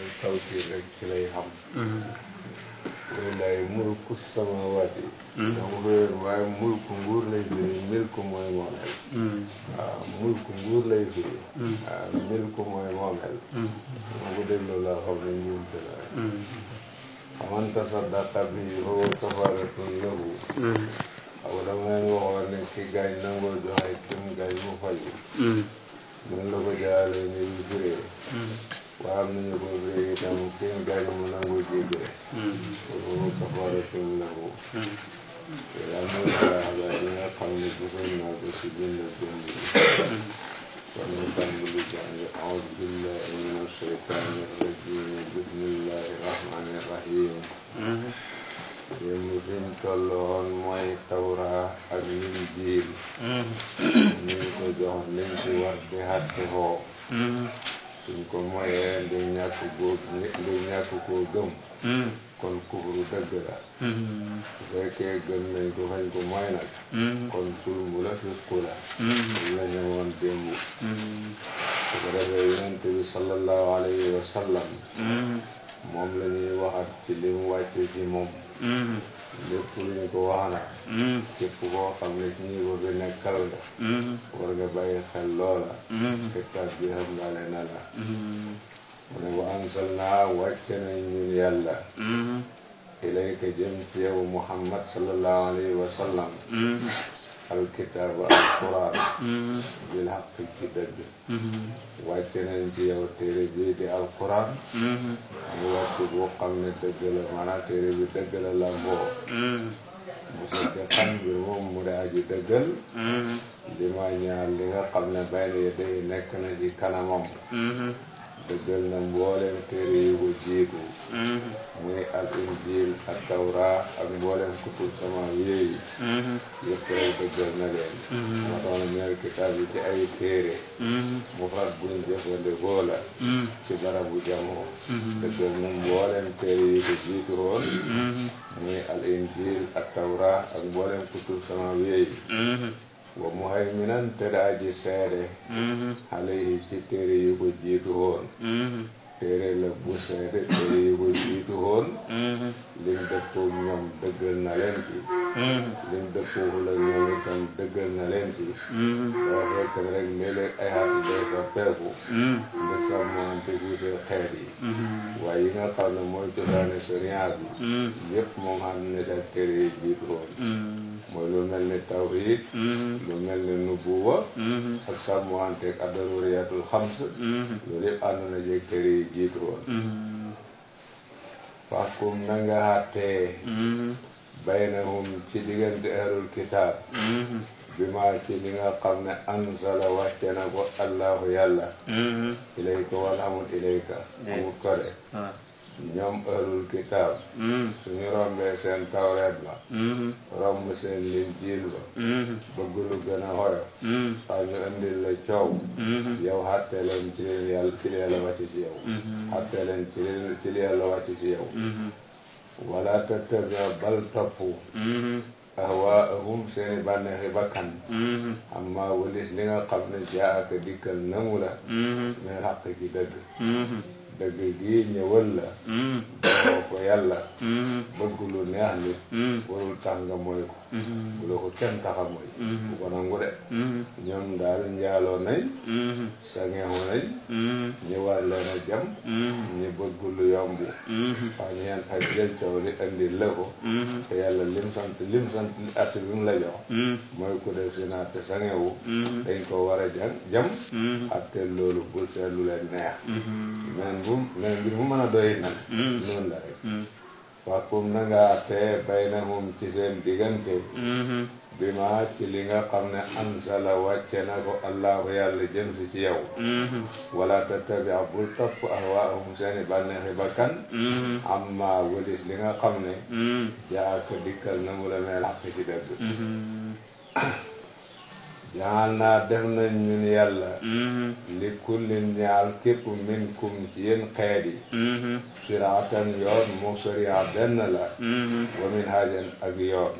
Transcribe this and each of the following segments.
tawkiir rek ci lay xam. walillahi mulku samaawaati. dama ko yor waaye mulku nguur lay firi milku mooy moomel. waaw mulku nguur lay firi. waaw milku mooy moomel. moo ko dégloo laa xam ne njuumte la. faman tasaddaqa bihi fahuwa kafaaratun lahu. waaw dama leen waxoon ne ki gaañ nangoo joxe kim gaañ mu faju. noonu la ko jaarale ni yu firee. waaye am nañu ko firee itam kim gaañ mu nangoo jéggale. fahuwa kafaaratun lahu. yàlla mooy saaba yi nga xam ne gisoon naa ko si bind bi. kon ñu tàmbali jàng auzu billahi mina shaytaani rajim bismillahi rahmani rahim. yéen fi ñu tolloon mooy tawra ak linjiil. ñu ngi ko jox liñ ci war di xatte xoo. suñ ko moyee lu ñàkk koo gëm. kon kufru dëgg la. su fekkee gëm nañ ko fañ ko moy nag. kon sulmu la fisku la. la ñëwoon démb. su ko defee yonent bi sallallahu alayhi wa sallam. moom la ñuy waxat ci li mu wàcce ci moom. lépp lu ñu ko wax na. képp koo xam ne ci ñi ko fi nekkal nga. war nga bàyyi xel loola. fekkaat bi xam ngale na la. mu ne wa anzalnaa wàcce nañ ñun yàlla. ilayka jëm ci yow Muhammad sallallahu alayhi wa sallam. alkitaaba alquran. bil haqq ci dëgg. wàcce nañ ci yow téere bii di alquran. mu wàcc boo xam ne dëgg la maanaam téere bi dëgg la la mboo. mu sotti xam mbir moom mu de aji dëggal. li ma ñaar li nga xam ne bayna yaday nekk na ci kanamam. dëggal na mbooleem téere yu ko jiitu. muy al injil ak tawra ak mbooleem kutub sama yéeyi. yëpp rek dëggal na leen. moo tax na ñaari kitaab yi ci ay téere. mufrad buñ jëfandikoo la. ci barabu jamoo. dëggal na mbooleem téere yu ko jiitu woon. muy al injil ak tawra ak mbooleem kutub sama yéeyi. wa muhayminan te daa ji seede. alayhi ci téere yu ko jiitu woon. téere la bu seede téere yu ko jiitu woon. lim dëppoo ñoom dëggal na leen ci. lim dëppoo la ñoom itam dëggal na leen ci. soo fekk rek léeg-léeg ay xaati day sa peeku. nga sàmmante tuuti xeet yi. waaye yi nga xam ne mooy cosaane sariya bi. yëpp moom xam ne daal téere yi jiitu woon. mooy lu mel ni tawhid. lu mel ni nubuwa. ak sàmmanteeg ad-daruriyatul xams. loolu yëpp ànd na jeeg téere yi jiitu woon. fahkum na nga àttee. baynahum ci diggante ahlul kitaab. bi maa ci li nga xam ne anzala wàcce na ko allahu yàlla. ilayka wala amul ilayka. amul ko de. ñoom ahlul kitaab. suñu rombee seen tawreet ba. romb seen linjiil ba. bëgg lu gën a xoyof. xaw ñu indil la coow. yow xatte leen ci li yàlla wàcc ci yow. xatte leen ci li yàlla wàcc ci yow. wala tattabi bal topp. ahwaahum seeni bànneexi bakkan. amma walis li nga xam ne jaa ak dikkal nangu la. mais xaq ci dëgg. dëgg gii ñëwal la. boo ko yàlla. bëgg lu neex nit. warul tax nga mooy ko. bu la ko kenn taxa mooy. bu ko nangu de. ñoom daal njaaloo nañ. sangeexu nañ. ñi war leen a jam. ñi bëgg lu yomb. wax ñeen ak jël coow li indi la ko. te yàlla lim sant att bi mu la jox. mooy ku def si naate sangewu. dañ ko war a jam. atte loolu bul seet lu leen neex. mais mbir mu mën a doy nag. noonu la rek. fahkum na nga àttee baynahum ci seen diggante. bi ma ci li nga xam ne anzala wàcce na ko allahu yàlla jëm si ci yow. wala tattabi bul topp ahwaahum seeni bànneexi bakkan. amma walis li nga xam ne. jaaka dikkal na mu la meel xaq ci dëgg. jaal naa def nañ ñun yàlla li kullin ñaal képp minkum ci yéen xeet yi siraatan yoon mu sariya benn la wa minhaajan ak yoon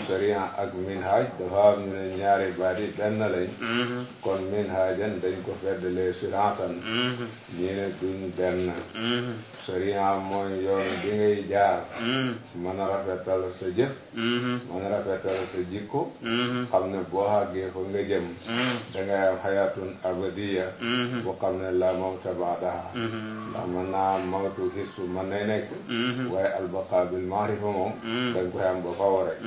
sariya ak minhaaj dafa am ñu ne ñaari baat yi benn lañ kon minhaajan dañ ko feddalee siraatan ñi ne duñ benn sariya mooy yoon bi ngay jaar mën a rafetal sa jëf mën a rafetal sa jikko xam ne boo xàggee fa nga jëm dangay am xayaatun abadiya bu xam ne la mawta baadaha ndax mën naa am mawtu hissu mën nay nekk waaye albaqa bil maarifa moom danga koy am ba faw rek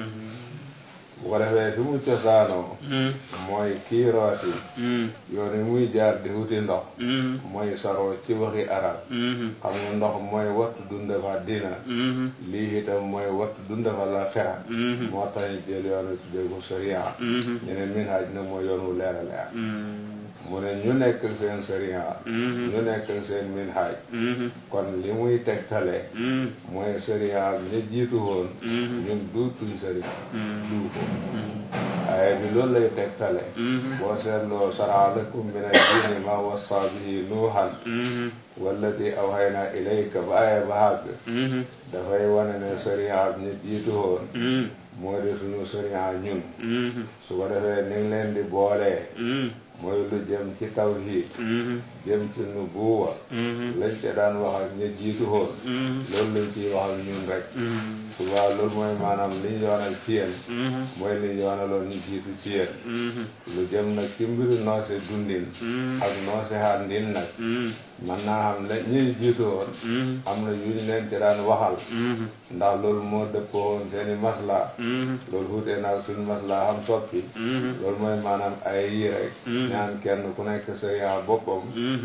bu ko defee fi mu cosaanoo mooy kii rooti yoon yi muy jaar di wuti ndox mooy saroo ci waxi arab xam nga ndox mooy wattu dunda fa dina lii itam mooy wattu dunda fa la xera moo tax ñu jël yoon wi tuddee ko sariya ñu ne minhaj na mooy yoon wu leer a leer mu ne ñu nekk seen sariya ñu nekk seen minhaj kon li muy tegtale mooy sariya bi ñu jiitu woon ñun duutuñ sariya duu ko aaya bi loolu lay tegtale boo seetloo saraa lakum mina diini maa wassaa bihi nuuhan walladi awhaynaa ilayka ba aaya ba àgg dafay wane ne sariya bi ñu jiitu woon moo di suñu sariya ñun su ko defee ni ngi leen di boolee mooy lu jëm ci tawhiid jëm ci nubuwa lañ ca daan wax ak ña jiitu woon loolu lañ ciy wax ak ñun rek subaa loolu mooy maanaam li ñu yoonal ci yéen mooy li ñu yoonaloon ñu jiitu ci yéen lu jëm nag ci mbiru noose dundin ak noose handin nag man naa xam ne ñi jiitu woon am na yu ñu leen ci daan waxal ndax loolu moo dëppoo woon seeni masla loolu xuutee naag suñ masla xam soppi loolu mooy maanaam ay yi rek ñaan kenn ku nekk sariya boppam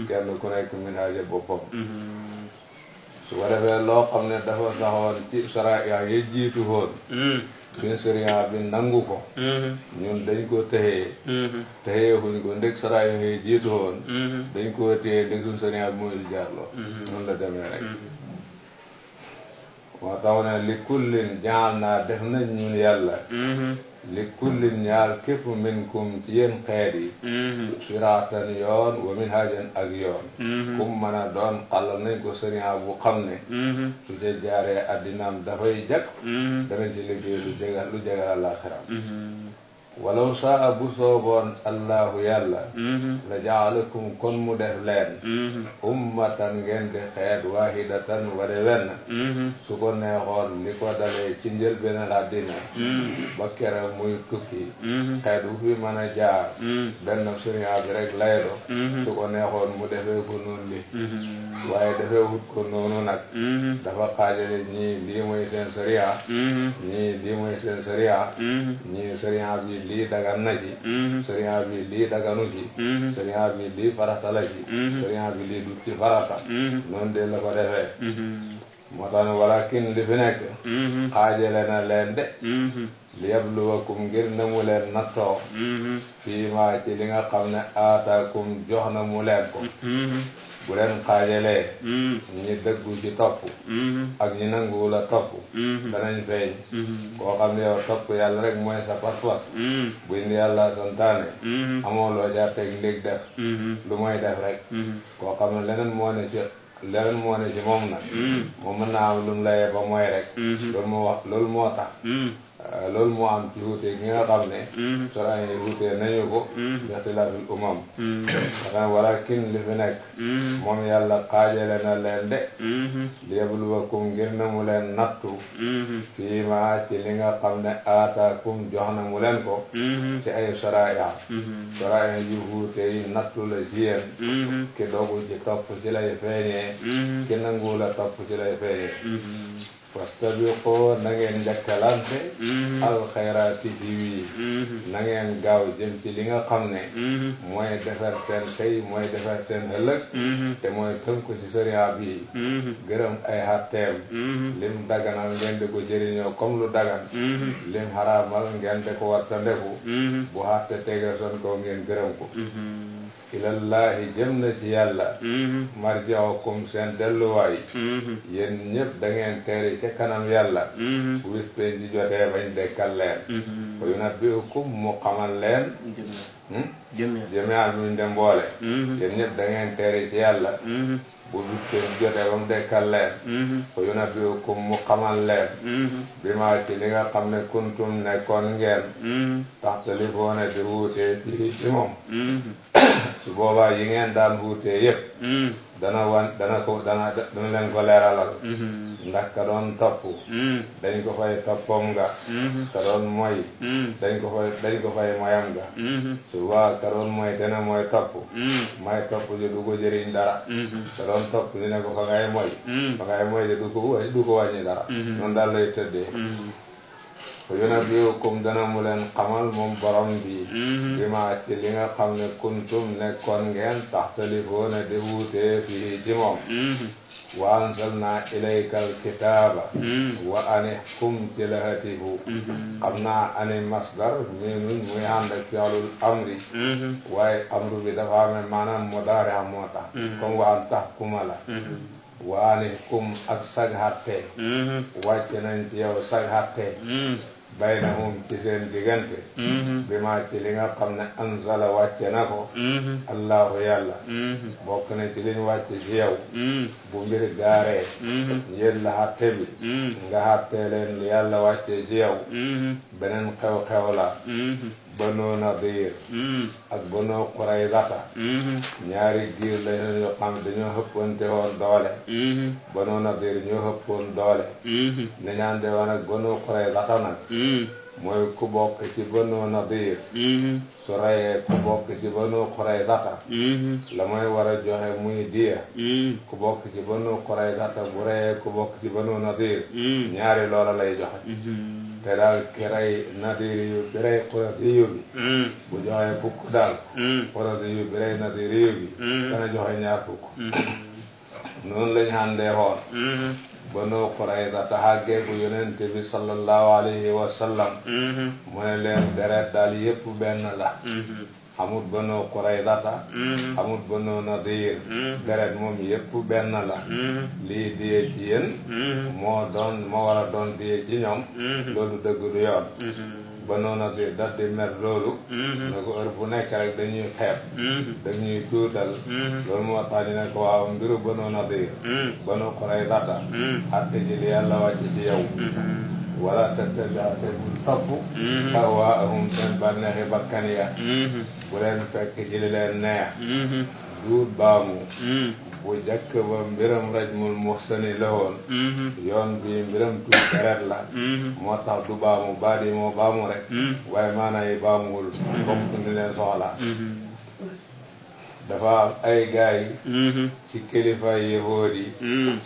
kenn ku nekk minhaaja boppam su ko defee loo xam ne dafa saxoon ci sariya yi jiitu woon suñ sariya bi nangu ko ñun dañ ko téye xuñ ko ndég sariya yi jiitu woon dañ ko téye ndég suñ sariya bi mooy jaarloo noonu la demee rek moo tax ne li kullin jaal naa def nañ ñun yàlla li kullin ñaar képp minkum ci yéen xeet yi siraatan yoon wa minhaajan ak yoon kum mën a doon xàllal nañ ko sariya bu xam ne su ca jaaree addinaam dafay jag dana ci liggéey lu jagal àllaaxiram walaw saa bu sooboon allahu yàlla la jaalakum kon mu def leen ummatan ngeen di xeet waahidatan wade wenn su ko neexoon li ko dalee ci njëlbéenal àddina ba kere muy tukki xeet wu fi mën a jaar benn sariya bi rek lay do su ko neexoon mu defee ko noonu li waaye defee wut ko noonu nag dafa xaajale ñii lii mooy seen sariya ñii lii mooy seen sariya ñii sariya bi lii dagan na ci sariya bi lii daganu ci sariya bi lii farata la ci sariya bi lii dut ci farata noonu de la ko defee moo tax ne walakin li fi nekk xaajale na leen de li yabluwakum ngir na mu leen nattoo fii maa ci li nga xam ne aataakum jox na mu leen ko bu leen xaajalee ñi dëggu ci topp ak ñi nanguwu la topp danañ feeñ koo xam ne yow topp yàlla rek mooy sa pas-pas bu indi yàlla santaane amoo loo jaar teg ndég def lu mooy def rek koo xam ne leneen moo ne ci moom nag moom mën naa am lu mu layee ba mooy rek loolu moo tax loolu moo am ci wuute gi nga xam ne sora yi wuute nañu ko ixtilaafil umam waxam walakin li fi nekk moom yàlla xaajale na leen de li yabluwakum ngir na mu leen nattu fii ma ci li nga xam ne aataakum jox na mu leen ko ci ay soraya yu wuute yi nattu la ci yéen ki dogu ci topp ci lay feeñee ki nangu la topp ci lay feeñee fastabiqoo na ngeen njëkkalante alxayraati yi na ngeen gaaw jëm ci li nga xam ne mooy defar seen tey mooy defar seen ëllëg te mooy tënku ci sariya bi gërëm ay xatteem lim daganal ngeen di ko jëriñoo comme lu dagan lim xaraamal ngeen di ko wattandeku bu xatte tege son ko ngeen gërëm ko ilallahi jëm na ci yàlla marji'ukum seen delluwaay yéen ñëpp da ngeen teeri ca kanam yàlla bu bis penc ci jotee bañ dekkal leen fa yunabbi'ukum mu xamal leen jami'an muñ de mboole yéen ñëpp da ngeen teeri ci yàlla bu bis penc ci jotee ba mu dekkal leen fa yunabbi'ukum mu xamal leen bi maa ci li nga xam ne kuntum nekkoon ngeen taxtalifuuna di wuutee ci moom su boobaa yi ngeen daan wuutee yëpp dana leen ko leeralal ndax ka doon topp dañ ko fay toppam nga ka doon moy dañ ko fay moyam nga su boobaa ka doon moy dana mooy topp may topp ji du ko jëriñ dara ka doon topp ñu ne ko fa ngay moy de du ko wàññi dara noonu daal lay tëddee fa yunabbi'ukum dana mu leen xamal moom borom bi bi ma ci li nga xam ne kuntum nekkoon ngeen taxtalifoona di wuutee fii ci moom wa anzalna ilayka alkitaaba wa anihkum ci lahatifu xam naa ani masdar miinun muy ànd ak fi'lul amri waaye amru bi dafa amee maanaam mudaari moo tax comme wa an tahkuma la wa anihkum ak sag hatte wàcc nañ ci yow sag hatte baynahum ci seen diggante bi maa ci li nga xam ne anzala wàcce na ko allahu yàlla bokk na ci liñ wàcce ci yow bu mbir gaaree yéen la xatte bi nga xattee leen li yàlla wàcce ci yow beneen xew-xew la Banu Nadir ak Banu Quraydata ñaari giir lañu yoo xam dañoo xëppante woon doole Banu Nadir ñoo xëppoon doole ne ñaande woon ak Banu Quraydata nag mooy ku bokk ci Banu Nadir su reyee ku bokk ci Banu Quraydata la mooy war a joxe muy diya ku bokk ci Banu Quraydata bu reyee ku bokk ci Banu Nadir ñaari loola lay joxe te daal ki rey Nadir yu bi rey Quraysh yu bi bu joxee fukk daal Quraysh yu bi rey Nadir yu bi dana joxe ñaar fukk noonu lañ àndee xool Banu Qurayza taxàggee bu yonent bi sallallahu alayhi wa sallam mu ne leen deret daal yépp benn la amut Banu Quraydata amut Banu Nadir deret moom yépp benn la lii diye ci yéen moo war a doon diye ci ñoom loolu dëgg du yoon Banu Nadir daf di mer loolu ne ko heure bu nekk rek dañuy xeeb dañuy tuutal loolu moo tax ñu ne ko waaw mbiru Banu Nadir Banu Quraydata xatte ji li yàlla wàcc ci yow wala tattabi'te bul topp ahwaa'ahum seen bànneexi bakkan ya bu leen fekk ci li leen neex duut baamu bu jàkk ba mbiram rajmul muhsani la woon yoon bi mbiram tuut deret la moo tax du baamu baat yi moo baamu rek waaye maanaa yi baamuwul bokk ni leen soxla dafa am ay gaay ci kilifa yahuud yi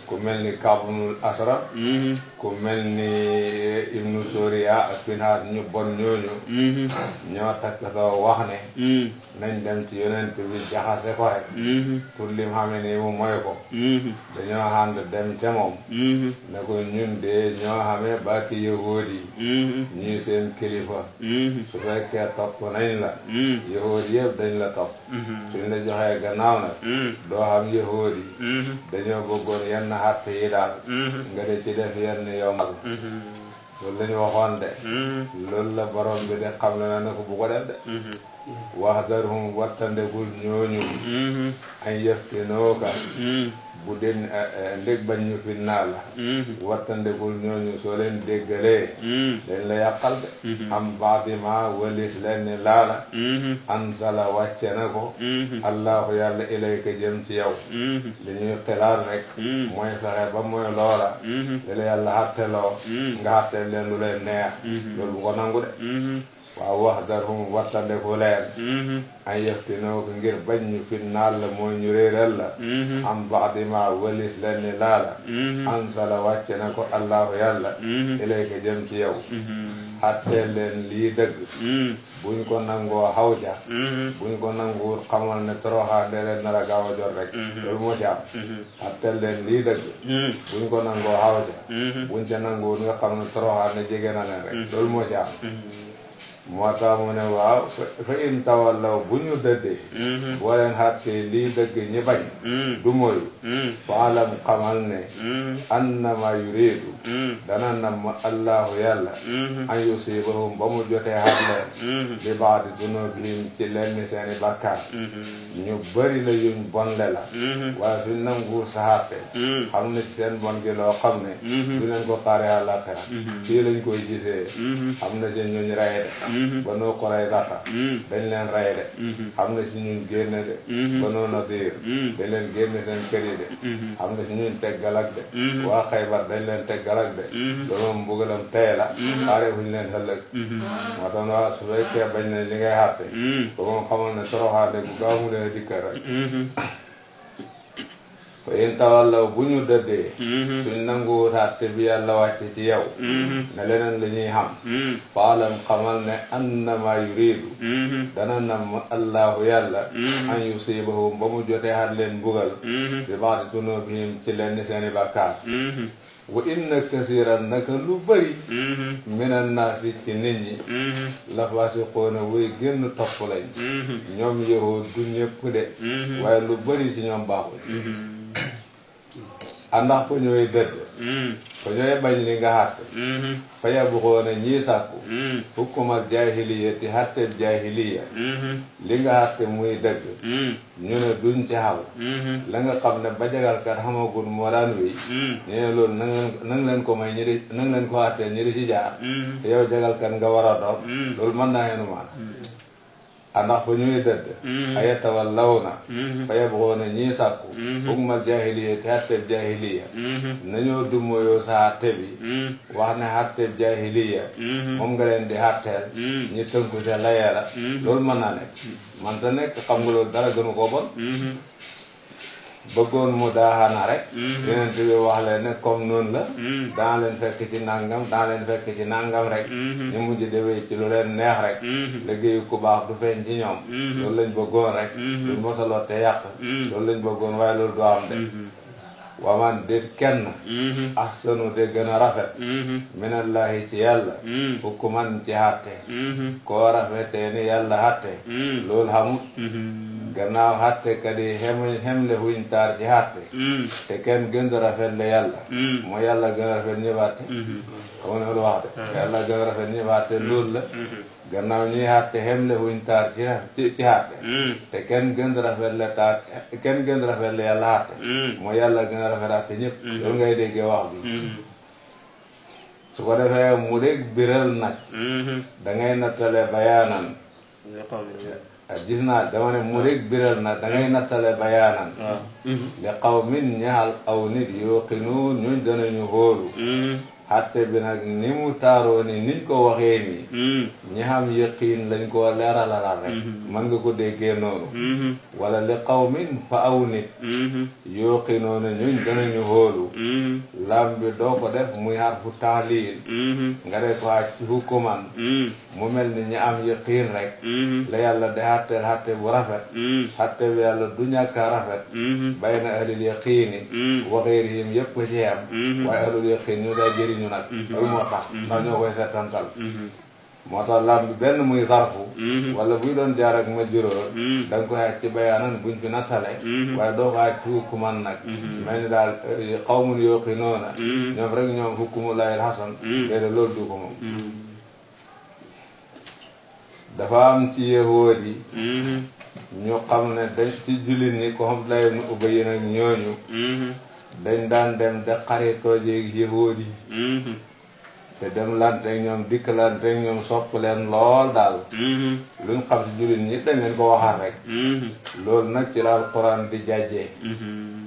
ku mel ni Ka'b ibnul Ashraf ku mel ni Ibnu Suriya ak Finhaas ñu bon ñooñu ñoo takkatoo wax ne nañ dem ci yonent bi jaxase ko rek pour lim xame ni mu moy ko dañoo ànd dem ca moom ne ko ñun de ñoo xamee baati yahuud yi ñuy seen kilifa su fekkee topp nañ la yahuud yëpp dañ la topp suñ la joxee gannaaw nag doo xam yahuud yi dañoo bëggoon yenn xatt yi daal nga de ci def yenn yombal loolu la ñu waxoon de loolu la borom bi de xam le na ko bu ko def de waxdarhum wattandegul ñooñu ay yaftinooka bu den ndég bañ ñu fi naa la wattandegul ñooñu soo leen déggalee dañ la yàqal de am baadima walis leen ni laala ansala wàcce na ko allahu yàlla ilayka jëm ci yow li ñuy xilaat rek mooy fexe ba mooy loola li la yàlla xatteloo nga xatteel leen lu leen neex loolu bu ko nangu de waaw waxdarhum wattandeku leen ay yaftinoo ko ngir bañ ñu fi naal la mooy ñu réeral la am baxdi ma walis leen ni laala ansala wàcce na ko allahu yàlla ilayka jëm ci yow xatteel leen lii dëgg buñ ko nangoo xawja buñ ko nanguwul xamal ne toroxaande leen nar a gaaw a jot rek loolu moo ci am xatteel leen lii dëgg buñ ko nangoo xawja buñ ca nanguwul nga xam ne toroxaande jege na leen rek loolu moo ci am moo tax mu ne waaw fa in tawallaw bu ñu dëddee boo leen xàttee lii dëgg ñi bañ du moyu faalam xamal ne annama yuridu dana nam allahu yàlla an yusibahum ba mu jotee xat leen bi baadi dunubihim ci lenn seeni bàkkaar ñu bëri la yuñ bonle la waaye suñ nangu saxaate xam ne ci seen bon gi loo xam ne du leen ko xaare àllaaxira fii lañ koy gisee xam na ci ñuñ rey de ba noo ko rey data dañ leen rey de xam na ci ñuñ génne de ba noo nadiir dañ leen génne seen kër yi de xam na ci ñuñ teg galak de waa Xaybar dañ leen teg galak de loolu mbugalam tey la xaare fuñ leen ëllëg moo tax waa su fekkee bañ ne li ngay xàtte ba moom xamal ne toroxaande bu gaaw mu leen dikkal rek fa in tawallaw bu ñu dëddee suñ nanguwut àtte bi yàlla wàcce ci yow ne leneen la ñuy xam faalam xamal ne annama yuridu dana nam allahu yàlla an yusibahum ba mu jotee xat leen mbugal bi ba'di dunubihim ci lenn seeni bàkkaar wa inna kasiran naka lu bëri minan naasi ci nit ñi la faasiqoona wuy génn topp lañ ñoom yahud du ñëpp de waaye lu bëri ci ñoom baaxuñ andax ko ñooy dëdd ko ñooy bañ li nga xàtte fa yabxoona ñii sàkku hukkumal jaahiliya ti xàtteb jaahiliya li nga xàtte muy dëgg ñu ne duñ ci xaw la nga xam ne ba jagalkat xamagul moo daan wéy ñu ne loolu nang leen ko may ñi di nang leen ko xàttee ñi di ci jaar te yow jagalkat nga war a doon loolu mën naa xenu maan andax fa ñuy dëdd ayatawallawna fa yabxoona ñii sàkku hukmal jaahiliya te xàtteb jaahiliya nañoo dummoyoo sa xàtte bi wax ne xàtteb jaahiliya moom nga leen di xàtteel ñi tënku ca layee la loolu mën naa nekk man ta nekk xam nga loolu dara gënu ko bon bëggoon mu daaxana rek yeneen bi wax leen ne comme noonu la daa leen fekk ci nangam daa leen fekk ci nangam rek ñu mujj dewee ci lu leen neex rek liggéeyu ku baax du feeñ ci ñoom loolu lañ bëggoon rek duñ mosaloo te yàq loolu lañ bëggoon waaye loolu du am de waman déet kenn ahsanu de gën a rafet minallahi ci yàlla hukman ci xàtte koo rafetee ni yàlla xàtte loolu xamut gannaaw xàtte kat yi xemle huñ taar ci xàtte te kenn gën a rafet le yàlla moo yàlla gën a rafet ñëbaate xam nga lu wax de yàlla gën a rafet ñëbaate loolu la gannaaw ñuy xàtte xemle huñ taar ci xàtte te kenn gën a rafet le taar kenn gën a rafet le yàlla xàtte moo yàlla gën a rafet xàtte ñëpp loolu ngay déggee wax bi su ko defee mu dégg biral nag da ngay nattale bayaanan gis naa dama ne mu rek biral na da ngay nattale bayaanan li qawmin ñaxal aw nit yuqinuun ñuñ danañu hóolu xatte bi nag ni mu taaroo ni niñ ko waxee nii ñi xam yëqiin lañ ko leeralalal rek mën nga ko déggee noonu wala li qawmin fa aw nit yuqinoona ñuñ danañu hóolu lam bi doo ko def muy harfu tahlil nga def ko ci hukkuman mu mel ni ñi am yëqiin rek la yàlla de xatteel xatte bu rafet xatte bi yàlla du ñàkka rafet bayna ahlil yaqiini wa ghayrihim yëpp ci yam waaye ahlul yaqiin ñu day jëriñ ñu nag loolu moo tax ndax ñoo koy seetantal moo tax lam bi benn muy zarfu wala buy doon jaar ak majruur da nga ko xaaj ci bayaanan buñ fi nattale waaye doo ko xaaj ci hukkuman nag mel ni daal qawmun yuqinuuna ñoom rek ñoom hukkumu layil hasan déedéet loolu du ko moom dafa am ci yahuud yi ñu xam ne dañ ci jullit ñi ko xam lay nu Ubay nag ñooñu dañ daan dem de xaritoo jéeg yahuud yi te dem lanteeg ñoom dikk lanteeg ñoom sopp leen lool daal luñ xam si jullit ñi dañ leen ko waxaat rek loolu nag ci la alquran di jàjjee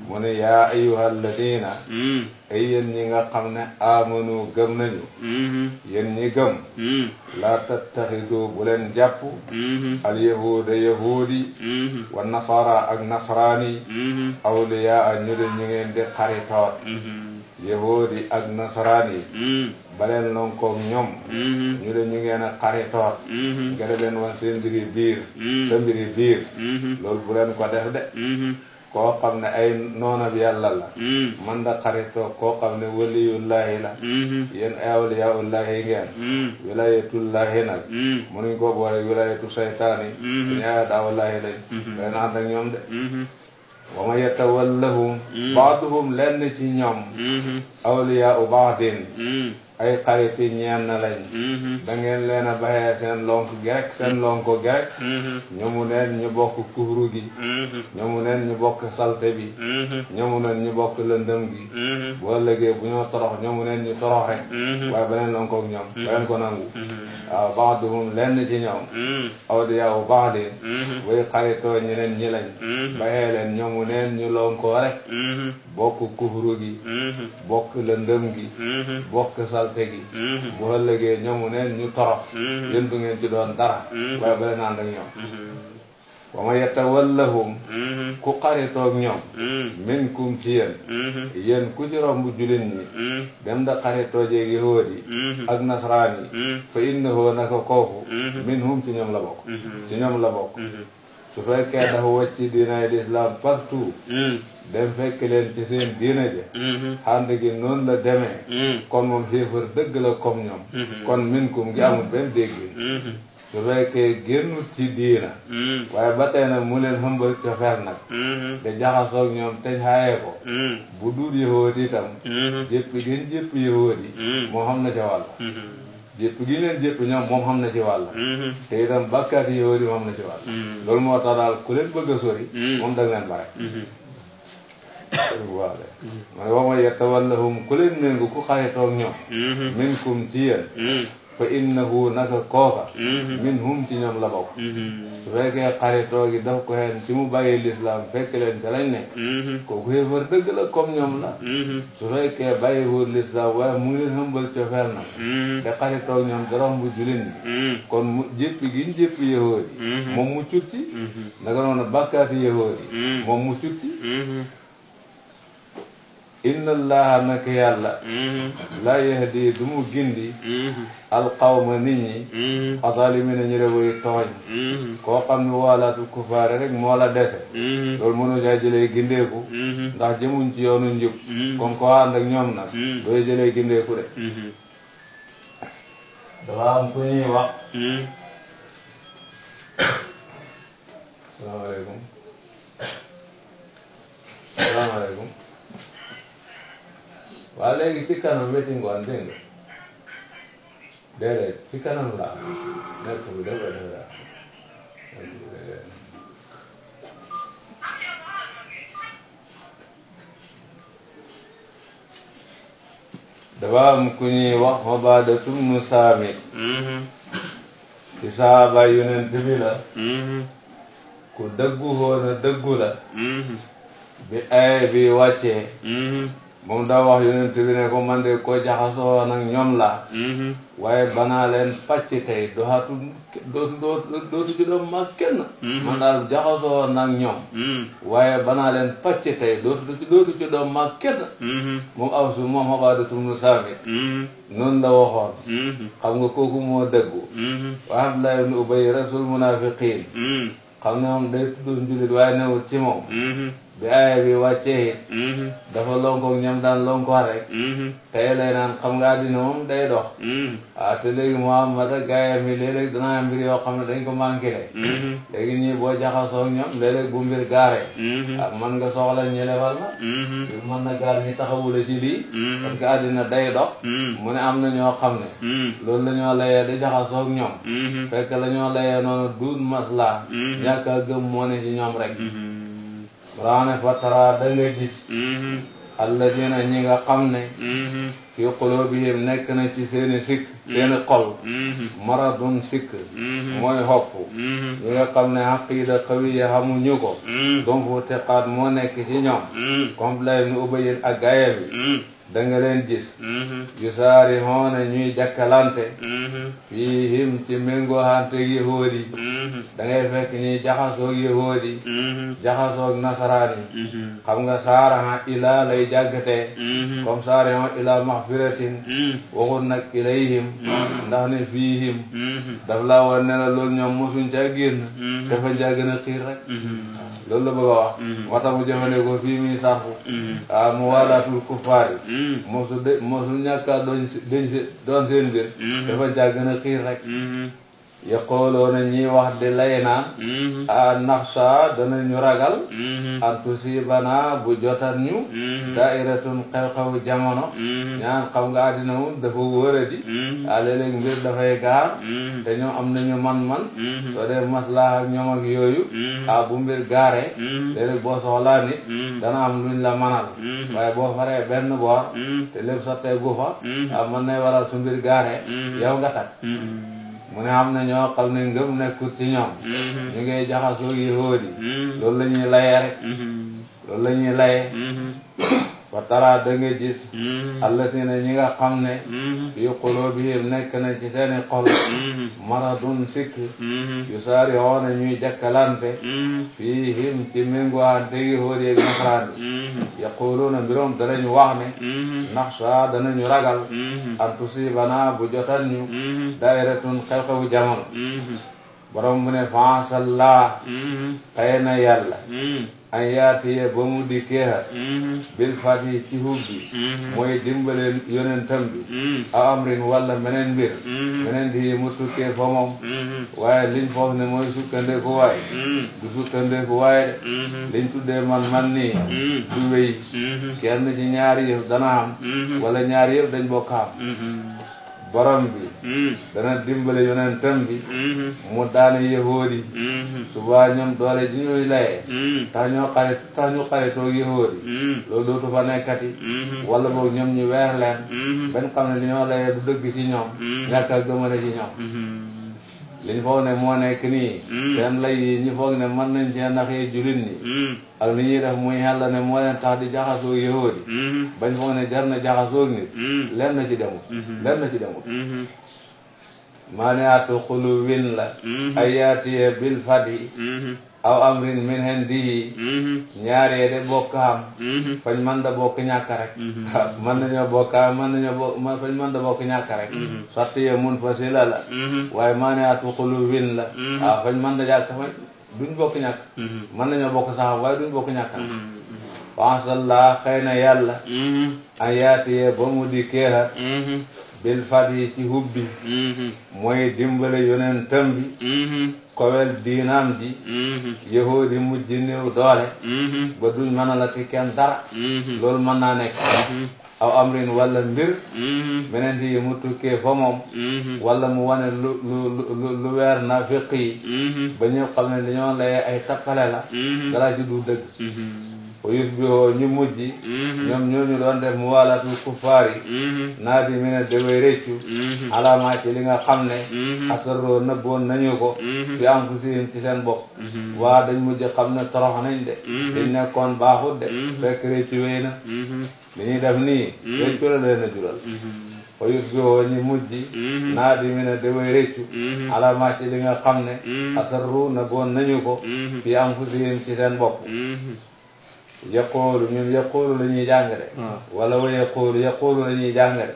mu ne yaa ayyuhal ladina ay yéen ñi nga xam ne amanu gëm nañu yéen ñi gëm laa tattaxidu bu leen jàpp al yahuda yahudi wa nasara ak nasraani awliyaa ñu de ñu ngeen di xaritoot yahudi ak nasraani baleen lonkoog ñoom ñu de ñu ngeen a xaritoot nga de leen wan seen mbiri biir sa mbiri biir loolu bu leen ko def de koo xam ne ay noona bi yàlla la man da xaritoo koo xam ne waliyullahi la yéen ay awliyaullahi ngeen wilayatullahi nag mënuñ ko boole wilayatu saytaani suñu ay daawullahi lañ day ànd ak ñoom de wa man yatawallahum baaduhum lenn ci ñoom awliyaau baadin ay xariti ñeen na lañ da ngeen leen a baxee seen lonk gerek seen lonko gerek ñoomu neen ñu bokk kufru gi ñoomu neen ñu bokk salte bi ñoomu neen ñu bokk lëndëm gi boo lëgee bu ñoo torox ñoomu neen ñu toroxe waaye beneen lonkoog ñoom beneen ko nangu waaw baaduhum lenn ci ñoom awliyaaw baadin way xaritoo ñeneen ñi lañ baxee leen ñoomu neen ñu lonkoo rek bokk kufru gi bokk lëndëm gi bokk salte tegi bu ëllëgee ñoomu neen ñu torox yéen du ngeen ci doon dara waaye ba leen ànd ak ñoom wa ma yatawallahum ku xaritoog ñoom minkum ci yéen ku ci romb jullit ñi dem da xaritoo jeeg yahuud yi ak nasraan yi fa innahu naka kooku minhum ci ñoom la bokk ci ñoom la bokk su fekkee dafa wàcc diinay l'islam partout dem fekk leen ci seen diina ja xànd gi noonu la demee kon moom xéefar dëgg la comme ñoom kon minkum gi amul benn dégg su fekkee génnut ci diina waaye ba tey nag mu leen xëmbal cofeer nag da jaxasoog ñoom te xaaye ko bu dul yahood itam jéppi gën jéppi yahood yi moo xam na ca wàll jéppi gi leen jéppi ñoom moom xam na ci wàll te itam bàkkaat yahood yi moom na ci wàll loolu moo tax daal ku leen bëgg a sori moom da leen bare waale ma ne wa man yatawallahum ku leen méngu ku xaritoog ñoom minkum ci yéen fa innahu naka kooka minhum ci ñoom la bokk su fekkee xaritoo gi daf ko xeen ci mu bàyyi l'islam fekk leen ca lañ ne kooku xéefar dëgg la comme ñoom la su fekkee bàyyiwul l'islam waaye mu ngi leen hëmbal cofeel nag te xaritoog ñoom te romb jullit ñi kon mu jéppi gi ñu jéppi yahood yi moom mu cutti naka noonu bàkkaati yahood yi moom mu cutti inna allaha naka yàlla la yahdi du mu gindi alqawma nit ñi azalimina ñu rewoy tooñ koo xam ne waalaatul kufaare rek moo la dese loolu mënu caa jëlee gindeeku ndax jëmuñ ci yoonu njub kon ko ànd ak ñoom nag dooy jëlee gindeeku de dafa am ku ñuy wax salaamaaleykum salaamaaleykum waa léegi ci kanam weti ngoon dégg nga déedéet ci kanam laa nekk bu dafa dafa dafa am ku ñuy wax Ubaadatu bnu Saamit ci sahaaba yonent bi la ku dëggu woon dëggu la bi ay bi wàccee moom daa wax yonent bi ne ko man de ko jaxasoo nag ñoom la waaye banaa leen pàcc tey dootu ci doom mag kenn man daal jaxasoo nag ñoom waaye banaa leen pàcc tey dootu ci doom mag kenn moom aw su moom Ubaadatu bnu Saamit noonu la waxoon xam nga kooku moo dëggu wa Abdullah ibn Ubay rasul munafiqin xam ne moom day tuddoon jullit waaye newul ci moom bi aaya bi wàccee dafa lonkoog ñam daan lonko rek tey lay naan xam nga àddina moom day dox te léegi Muhammad ak gaayam yi léeg-léeg dana am mbir yoo xam ne dañ ko manqué léegi ñii boo jaxasoo ñoom léeg-léeg bu mbir gaaree man nga soxla ñu lebal la mën na gaar ñi taxawula ci lii parce que àddina day dox mu ne am na ñoo xam ne loolu la ñoo layee di jaxasoo ñoom fekk la ñoo layee noonu duut masla ñàkk a gëm moo ne ci ñoom rek raane fatara da nga gis alladina ñi nga xam ne fi qulubihim nekk na ci seeni sikk seeni xol maradun sikk mooy xopp ñi nga xam ne aqida qawiya xamuñu ko donc fu tiqaat moo nekk ci ñoom comme lay nu ubayin ak gaaya bi da nga leen gis yu saari hoone ñuy jakkalante fiihim ci méngooxante yahood yi da ngay fekk ñuy jaxasoog yahood yi jaxasoog nasaraan yi xam nga saaraha ilaa lay jàggatee comme saariha ilaa maxfiratin waxut nag ilayhim ndax ne fiihim daf laa war ne la loolu ñoom mosuñ caa génn dafa caa gën a xiir rek loolu la bëgg a wax moo tax mu jëfandikoo fii muy sarfu mu waalaatul kuffaar yi mosu ñàkkaa doon seen mbir dafa caa gën a xiir rek yaqooloona ñi wax di lay naan a naxsa danañu ragal an tusibana bu jotat ñu dairatun xew-xew jamono ñaan xam nga àddina moom dafa wëradi léeg-léeg mbir dafay gaar te ñoom am nañu man-man soo dee maslaha ak ñoom ak yooyu bu mbir gaaree léeg-léeg boo soxlaa nit dana am luñ la manal waaye boo faree benn boor te lépp sottee gu fa mën nay waral su mbir gaaree yow nga tak mu ne am na ñoo xam ne ngëm nekkut ci ñoom ñu ngay jaxasoo yahuud yi loolu la ñuy layee rek loolu la ñuy layee wa tara da nga gis allatina ñi nga xam ne fii qulubihim nekk na ci seeni xol maradun sikk yu saari xoona ñuy jakkalante fiihim ci méngoante yahuud yi ak nasaraan yi yaquluuna mbiroom danañu wax ne naxsa danañu ragal an tusibana bu jotal ñu dairatun xew-xewu jamono borom mu ne faasallaa xëy na yàlla an yaatiye ba mu dikkeeha bil fati ci hubbi mooy dimbale yonentam bi a amrin walla meneen mbir meneen di mu tukkee fa moom waaye liñ foofu ne mooy sukkandeku waaye du sukkandeku waaye de liñ tuddee man nii du wéy kenn ci ñaari yëf dana am walla ñaari yëf dañ bokk am borom bi dana dimbale yonentam bi mu daane yahoodi suba ñoom doole ji ñuy layee tax ñu xaritoo yahoodi loolu dootu fa nekkati wala boog ñoom ñu weer leen benn xam ne li ñoo layee du dëgg ci ñoom ñàkk a gëmale ci ñoom li ñu foog ne moo nekk nii seen lay yi ñu foog ne mën nañ cee naxee jullit ñi ak li ñuy def muy yàlla ne moo leen tax di jaxasoo yahoodi bañ foog ne jar na jaxasoo nit leen na ci demut leen na ci demut maa ne atu xulu win la ay yaatiye bil fadi aw amrin min hendihi ñaaree de bokk am fañ mën da bokk ñàkk rek mën nañoo bokk am fañ mën da bokk ñàkk rek sotti ye mun fa si la waaye maa ne atu xulu win la fañ mën da jàkk fañ duñ bokk ñàkk mën nañoo bokk saxam waaye duñ bokk ñàkk rek wansalla xëy na yàlla an yaatiye ba mu di keexa bil fati ci hubbi mooy dimbale yonentam bi kowel diinaam ji yahoodi mujj néew doole ba duñ mën a la ci kenn dara loolu mën naa nekk aw amrin walla mbir meneen yi mu tukkee fa moom walla mu wane lu weer na fiq yi ba ñëpp xam ne li ñoo layee ay tappale la dara ci du dëgg o yus bi oo ñu mujj ñoom ñooñu doon def mu waalatul kuffaar yi naa di mi ne daway réccu alaamaa ci li nga xam ne asarroo nëbboon nañu ko fi anfusihim ci seen bopp waa dañ mujj xam ne torox nañ de dañ nekkoon baaxut de fekk réccu wéy na li ñuy def nii réccu la leen a jural o yus bi oo ñu mujj naa di mi ne daway réccu alaamaa ci li nga xam ne asarroo nëbboon nañu ko fi anfusihim ci seen bopp yaqoolu ñun yaqoolu la ñuy jàng de wala wa yaqoolu la ñuy jàng de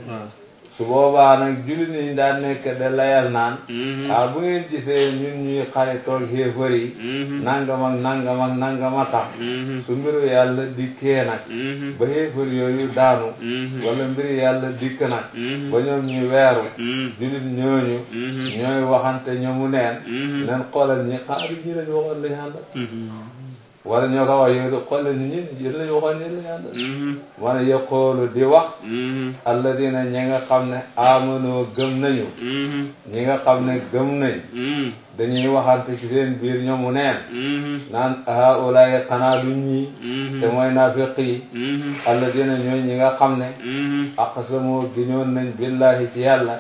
su boobaa nag jullit ñi daan nekk de layal naan bu ngeen gisee ñun ñuy xaritoog xéefar yi nangam ak nangam ak nangam a tax su mbiru yàlla dikkee nag ba xéefar yooyu daanu wala mbiru yàlla dikk nag ba ñoom ñu weeru jullit ñooñu ñooy waxante ñoomu neen leen xoolal ñi xaari ñi lañ waxoon lañu àndal wala ñoo ko wax yow de xoolal ñi yéen lañu waxoon ñi lañu àndal wana yaqoolu di wax alladina ñi nga xam ne amanoo gëm nañu ñi nga xam ne gëm nañ dañuy waxante ci seen biir ñoomu neen naan haulaay xanaa du ñii te mooy naafiq yi alladina ñooy ñi nga xam ne aqsamoo giñoon nañ billahi ci yàlla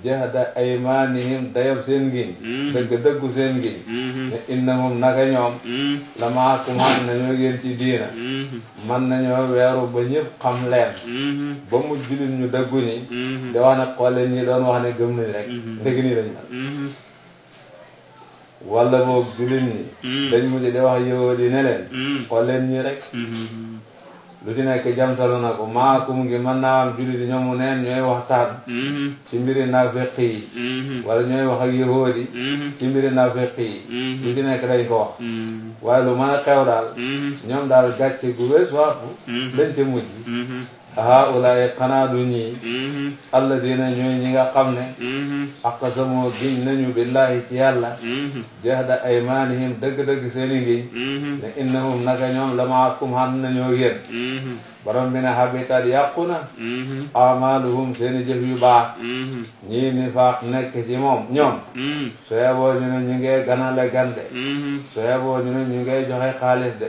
jahda aymanihim dayab seen ngiñ dëggu seen ngiñ ne innahum naka ñoom la maakum xam nañoo yéen ci diina man nañoo weeru ba ñëpp xam leen ba mu jullit ñu dëggu ñi di wax ne xoole ñi doon wax ne gëm nañ rek ndëgg nii lañ mel wala boog jullit ñi dañ mujj di wax yow di ne leen xool leen ñii rek lu ci nekk jamtalu na ko maakum ngi mën naa am julli di ñoomu neen ñooy waxtaan ci mbiri naafiq yi wala ñooy wax ak yahood yi ci mbiri naafiq yi lu ci nekk dañ ko wax waaye lu mën a xew daal ñoom daal gàcce gu wees waapu lañ ca mujj haulaay xanaa du ñii alladina ñooy ñi nga xam ne aqsamoo giñ nañu billahi ci yàlla jahda aymanihim dëgg-dëgg seeni ngiñ ne innahum naka ñoom la maakum xam nañoo yéen borom bi ne habitat yàqu na amaluhum seeni jëf yu baax ñii nifaaq nekk ci moom ñoom su yeboo ñu ne ñu ngee ganale gande su yeboo ñu ne ñu ngee joxe xaalis de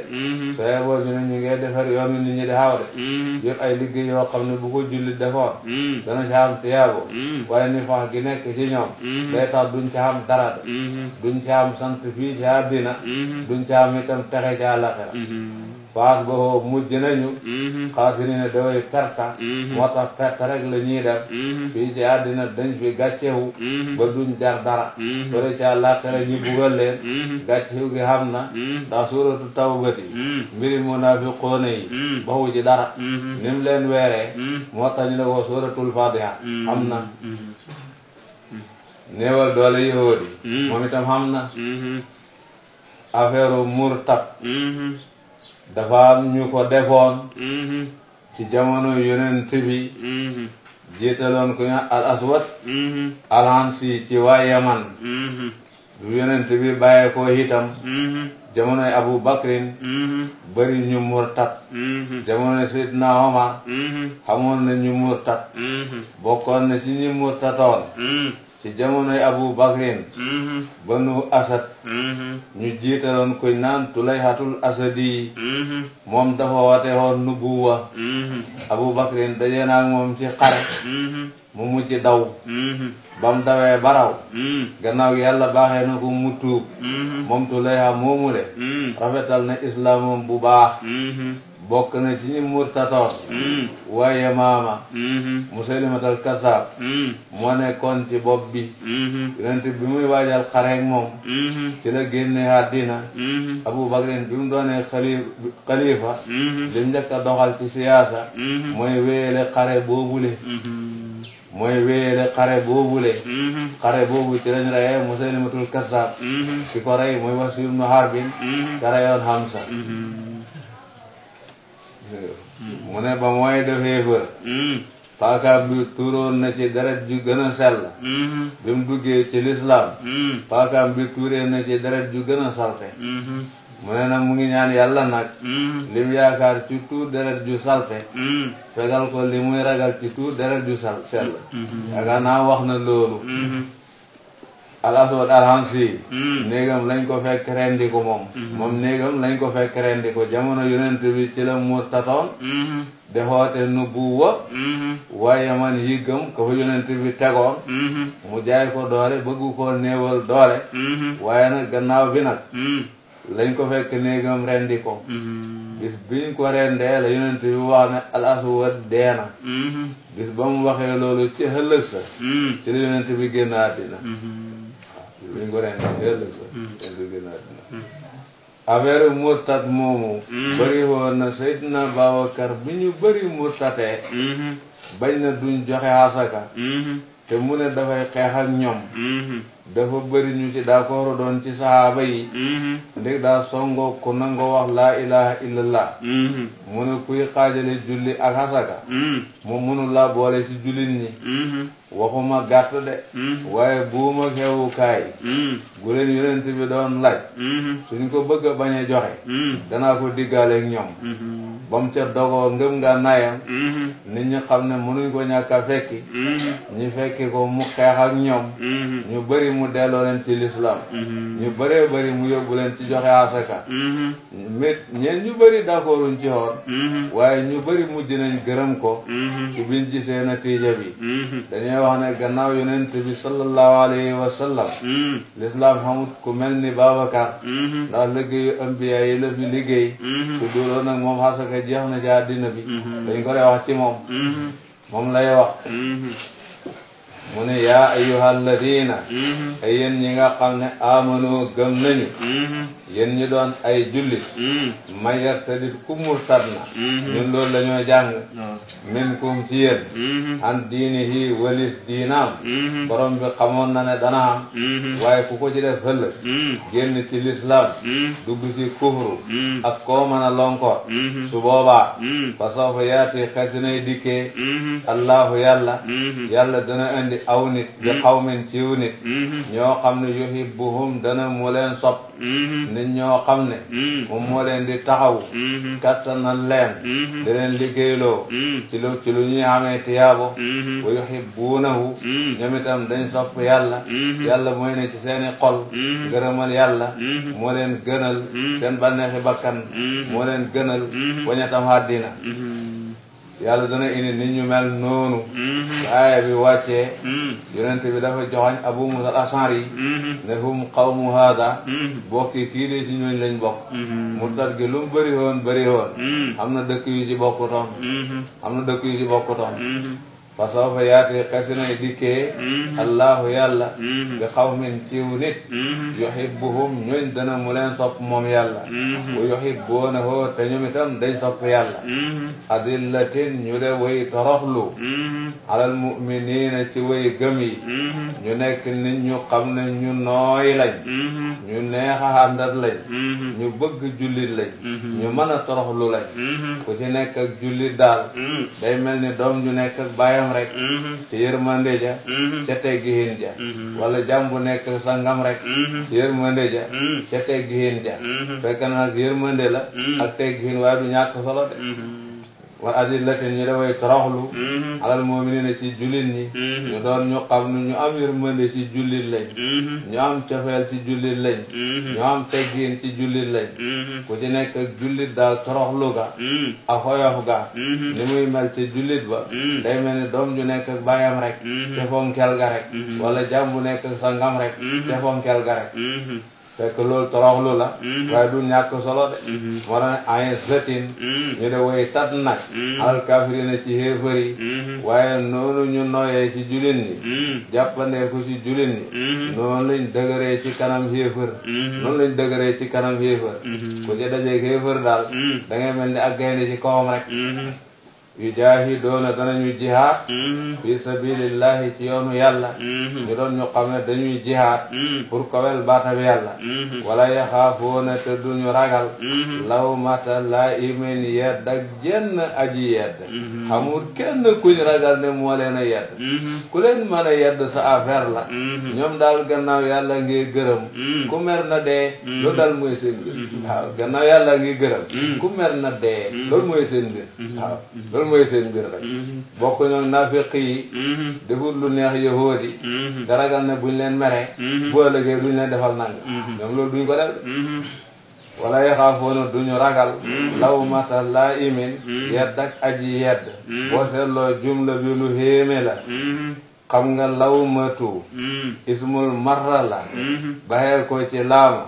su yeboo ñu ne ñu ngee defar yoonu nit ñi di xaw de yëpp ay liggéey yoo xam ne bu ko julli defoon dana ci am tiyaabo waaye nifaaq gi nekk ci ñoom day tax duñ ci am dara de duñ ci am sant fii ci àddina duñ ci am itam texe ci àllaxira faas boo mujj nañu xaasiri ne daway perta moo tax perte rek la ñuy def fii ci àddina dañ fi gàccewu ba duñ jar dara sore ci àllaaxira ñu bugal leen gàccewu gi xam na ndax suuratu tawbati mbiri munaafiqoona yi baxu ci dara nim leen weeree moo tax ñu ne ko suuratul fatiha xam na néewal doole yahood yi moom itam xam na affaire murtad dafa am ñu ko defoon ci jamono yonent bi jiitaloon ko ñu al aswad alhansi ci waa yaman du yonent bi bàyyee ko itam jamonoy abu bakrin bëri ñu murtat jamonoy seydina omar xamoon na ñu murtat bokkoon na ci ñi murtatoon ci jamonoy abu bakrin banu asad ñu jiitaloon koy naan tulayhatul asadi moom dafa wate woon nubuwa abu bakrin dajee naag moom ci xare mu mujj daw bam dawee baraw gannaaw yàlla baaxee na ko mu tuub moom tulayha moomule rafetal na islaamam bu baax bokk na ci ñi murtatoon waaye maama Musaylimatal Kazzab moo nekkoon ci bopp bi yonent bi muy waajal xareek moom ci la génne àddina Abu Bakrin bi mu doonee xalifa li njëkk a doxal ci siyaasa mooy wéyale xare boobule xare boobu ci lañ reyee Musaylimatul Kazzab ci ko rey mooy Wahshi ibn Harb ka reyoon Hamza mu ne ba mooy defee fër paakaam bi tuuroon na ci deret ju gën a sell bi mu duggee ci lislaam paakaam bi tuuree na ci deret ju gën a salte mu ne nag mu ngi ñaan yàlla nag lim yaakaar ci tuur deret ju salte fegal ko li muy ragal ci tuur deret ju sell yaakaar naa wax na loolu al aswad alhansi néegam lañ ko fekk rendi ko moom néegam lañ ko fekk rendi ko jamono yonent bi ci la murtatoon defoote nubuwa waaye man yiggam ka fa yonent bi tegoon mu jaay ko doole bëggu koo néewal doole waaye nag gannaaw bi nag lañ ko fekk néegam rendi ko bis biñ ko rendee la yonent bi wax ne al aswad deena bis ba mu waxee loolu ci ëllëg sa ci la yonent bi génn àddina biñ ko rendee ci ëllëg sa yonent bi génn àddina affaire murtat moomu bëri woon na Seydina Babacar bi ñu bëri murtatee bañ na duñ joxe asaka te mu ne dafay xeex ak ñoom dafa bëri ñu ci d'accord doon ci sahaaba yi ndég daa songoo ku nangoo wax laa ilaha illallah mu ne kuy xaajale julli ak asaka mu mënul laa boole ci jullit ñi waxuma gàtt de waaye buuma xewukaay gu leen yonent bi doon laaj suñ ko bëgg a bañ a joxe danaa ko diggaaleeg ñoom ba mu ca dogoo ngëm nga nayam nit ñi xam ne mënuñ ko ñàkk a fekki ñi fekki ko mu xeex ak ñoom ñu bëri mu delloo leen ci lislaam ñu bëree bëri mu yóbbu leen ci joxe asaka ñeen ñu bëri d'accorduñ ci xoon waaye ñu bëri mujj nañ gërëm ko ci biñ gisee natiija bi dañuy wax ne gannaaw yonent bi sallallahu alayhi wa sallam lislaam xamut ku mel ni Babacar ndax liggéeyu ambiya yi la fi liggéey su duloo nag moom asaka jeex na ci àddina bi dañ ko dee wax ci moom lay wax mu ne yaa ayyuhal ladina ay yéen ñi nga xam ne amanu gëm nañu yéen ñi doon ay jullit may yartadit ku murtad na ñun loolu la ñoo jàng minkum ci yéen an diinihi walis diinaam borom bi xamoon na ne dana am waaye ku ko ci def ëllëg génn ci lislaam dugg ci kufru ak koo mën a lonkoor su boobaa fa sawfa yaati xasinay dikkee allahu yàlla dana indi aw nit bi xawmin ciw nit ñoo xam ne yuhibbuhum dana mu leen sopp nit ñoo xam ne moom moo leen di taxaw kattanal leen di leen liggéeyloo ci lu ñuy xamee tiyaabo wa yuhibbuunahu ñoom itam dañ sopp yàlla mooy ne ci seeni xol gërëmal yàlla moo leen gënal seen bànneexi bakkan moo leen gënal wañatam àddina yàlla dana indi nit ñu mel noonu aaya bi wàccee yonent bi dafa joxañ Abu Musa al-Ash'ari ne hum qawmu haada bokki kii de ci ñooñ lañ bokk murtad gi lu mu bëri woon am na dëkk yu ci bokkutoon fa sawfa yaati xasinay dikkee allahu yàlla bi xawmin ciw nit yuhibbuhum ñooñ dana mu leen sopp moom yàlla wa yuhibbuunahu te ñoom itam dañ sopp yàlla adillatin ñu de way toroxlu alal mu'miniina ci way gëm yi ñu nekk nit ñu xam ne ñu nooy lañ ñu neex a àndat lañ ñu bëgg jullit lañ ñu mën a toroxlu lañ ku ci nekk ak jullit daal day mel ni doom ju nekk ak baayam rek ci yërmande ja ca teggihin ja wala jàmm bu nekk sangam rek ci yërmande ja ca teggihin ja fekk na nag yërmande la ak teggihin waaye du ñàkk solo de wa adillatin ñu daway toroxlu alal mu'minina ci jullit ñi ñu doon ñu xam ne ñu am yërmande ci jullit lañ ñu am cofeel ci jullit lañ ñu am teggiin ci jullit lañ ku ci nekk ak jullit daal toroxlu ga ak xoyof ga ni muy mel ci jullit ba day mel ni doom ju nekk ak baayam rek te fonkel ga rek wala jàmm bu nekk ak sangam rek te fonkel ga rek fekk loolu toroxlu la waaye du ñàkk solo de moo tax ne ayen zatin ñu de way tat nag alal kafirina ci xéefar yi waaye noonu ñu nooyee ci jullit ñi jàppandeeku ci jullit ñi noonu lañ dëgëree ci kanam xéefar ku ci dajee xéefar daal da ngay mel ni ak gaynde ci kawam rek yujaahidoona danañu jihaad fi sabilillahi ci yoonu yàlla ñu doon ñu xam ne dañuy jihaad pour kawel baatam yàlla wala yaxaafoona te duñu ragal lawmata laa'imin yedd ak jenn aji yedd xamul kenn kuñ ragal ne moo leen a yedd ku leen mën a yedd sa affaire la ñoom daal gannaaw yàlla ngi gërëm ku mer na dee loolu daal mooy seen mbir waaw gannaaw yàlla ngi gërëm ku mer na dee loolu mooy seen mbir waaw mooy seen mbir rek bokk ñoom naafiq yi defut lu neex yahuud yi te ragal ne buñ leen mere bu ëllëgee duñ leen defal nang ñoom loolu duñ ko def wala yaxaafoona duñu ragal lawmata laa'imin yedd ak aji yedd boo seetloo jumla bi lu héeme la xam nga lawmatu ismul marra la baxee ko ci laama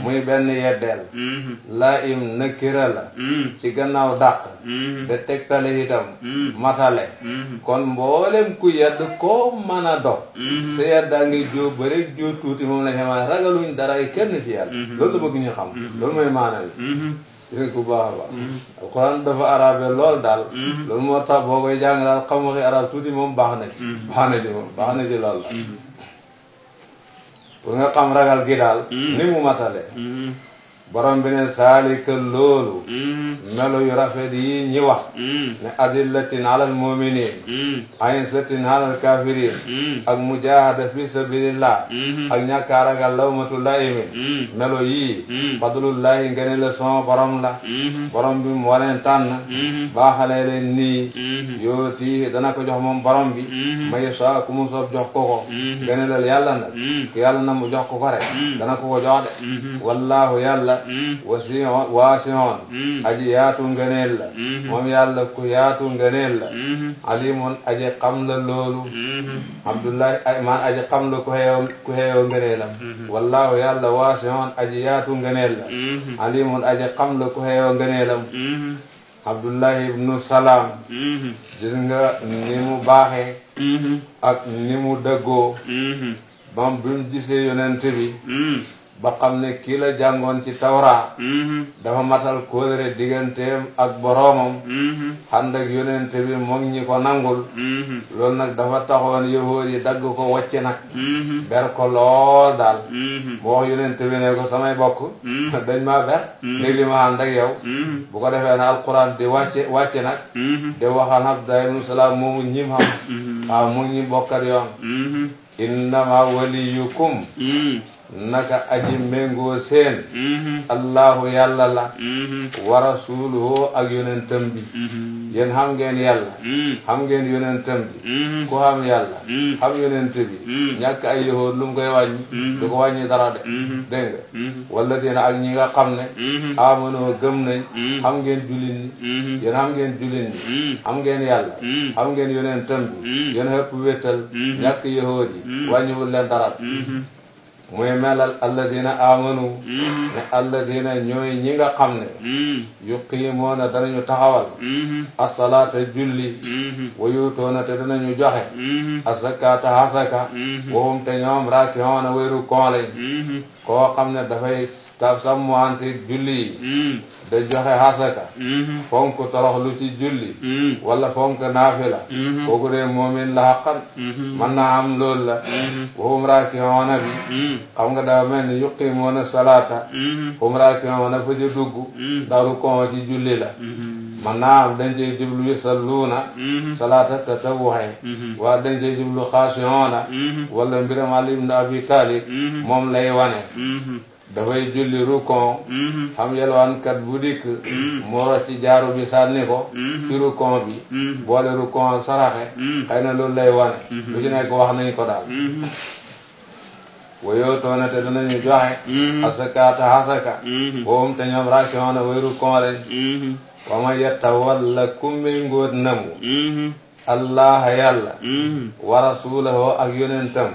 muy benn yeddeel laa'im nakira la ci gannaaw dàq de tegtale itam matale kon mboolem ku yedd koo mën a dox sa yeddaa ngi joo ba rek joo tuuti moom la xamaa ragaluñ dara kenn ci yàlla loolu la bëgg ñu xam loolu mooy maana bi dégg bu baax a baax alxuraan dafa arabe lool daal loolu moo tax boo koy jàng daal xam waxi arab tuuti moom baax na ci baax na ci lool la pour nga xam ragal gi daal ni mu matale borom bi ne saalika loolu melo yu rafet yi ñi wax ne adillatin alal muminin aysatin alal kafirin ak mujahada fi sabilillah ak ñàkkaa ragal lawmatu laimin melo yii fadlullahi ngene la son borom la borom bi moo leen tànn baaxalee leen nii yooti dana ko jox moom borom bi may sa ku mu soob jox ko ko ngene la yàlla nag ku yàlla na mu jox ko ko rek dana ko jox de wallahu yàlla waasi'un aji yaatu ngëneel la moom yàlla ku yaatu ngëneel la alimun aji xam la loolu abdullahi man aji xam la ku xeeyoo ngëneelam wallahu yàlla waasi'un aji yaatu ngëneel la alimun aji xam la ku xeeyoo ngëneelam Abdullahi ibnu Salaam gis nga ni mu baaxee ak ni mu dëggoo bam bi mu gisee yonent bi ba xam ne kii la jàngoon ci tawra dafa matal kóolere digganteem ak boroomam xànd ak yonent bi moom ñi ko nangul loolu nag dafa taxoon yahood yi dagg ko wàcc nag ber ko lool daal mu wax yonent bi ne ko samay bokk dañ maa ber léegi ma ànd ak yow bu ko defee ne alquran di wàcce nag di waxal Abdullah ibn Salaam moomu ñim xam waaw mu ñi bokkat yoon innama waliyukum naka aji méngoo seen allahu yàlla la wa rasuluhu ak yonentam bi yéen xam ngeen yàlla xam ngeen yonentam bi ku xam yàlla xam yonent bi ñàkk ay yahood lu mu koy wàññi du ko wàññi dara de dégg nga wala dina ak ñi nga xam ne amanoo gëm nañ xam ngeen jullit ñi yéen xam ngeen jullit ñi xam ngeen yàlla xam ngeen yonentam bi yéen xëpp wéttal ñàkk yahood yi wàññiwul leen dara muy melal alladina amanu ne alladina ñooy ñi nga xam ne yuqiimoona danañu taxawal asalaata julli wa yuutoona te danañu joxe asakaata hasaka waxum te ñoom raakihoona wayru koon lañ koo xam ne dafay sàmmante julli yi da joxe hasaka fonk toroxlu ci julli wala fonk naafila kooku de moomin la xaqan mën naa am loolu la waxum raakihoona bi xam nga daa mel ni yuqiimoona salaata hum raaki'uuna fa ca dugg daru kon ci julli la man naa am dañ cey jublu yusalluuna salaata tatawwuhi waa dañ cey jublu xaashi'uuna wala mbiram Ali ibn Abi Talib moom lay wane dafay julli rukon xam yelwaankat bu dikk moo ci jaaru bi sànni ko ci rukon bi boole rukon saraxe xëy na loolu lay wane lu ci nekk wax nañ ko daal wayootoona te danañu joxe asakaata hasaka woom te ñoom raaki'uuna wayru koon lañ wa man yatawalla kummi ngóot namu allah yàlla wa rasulahu ak yonentam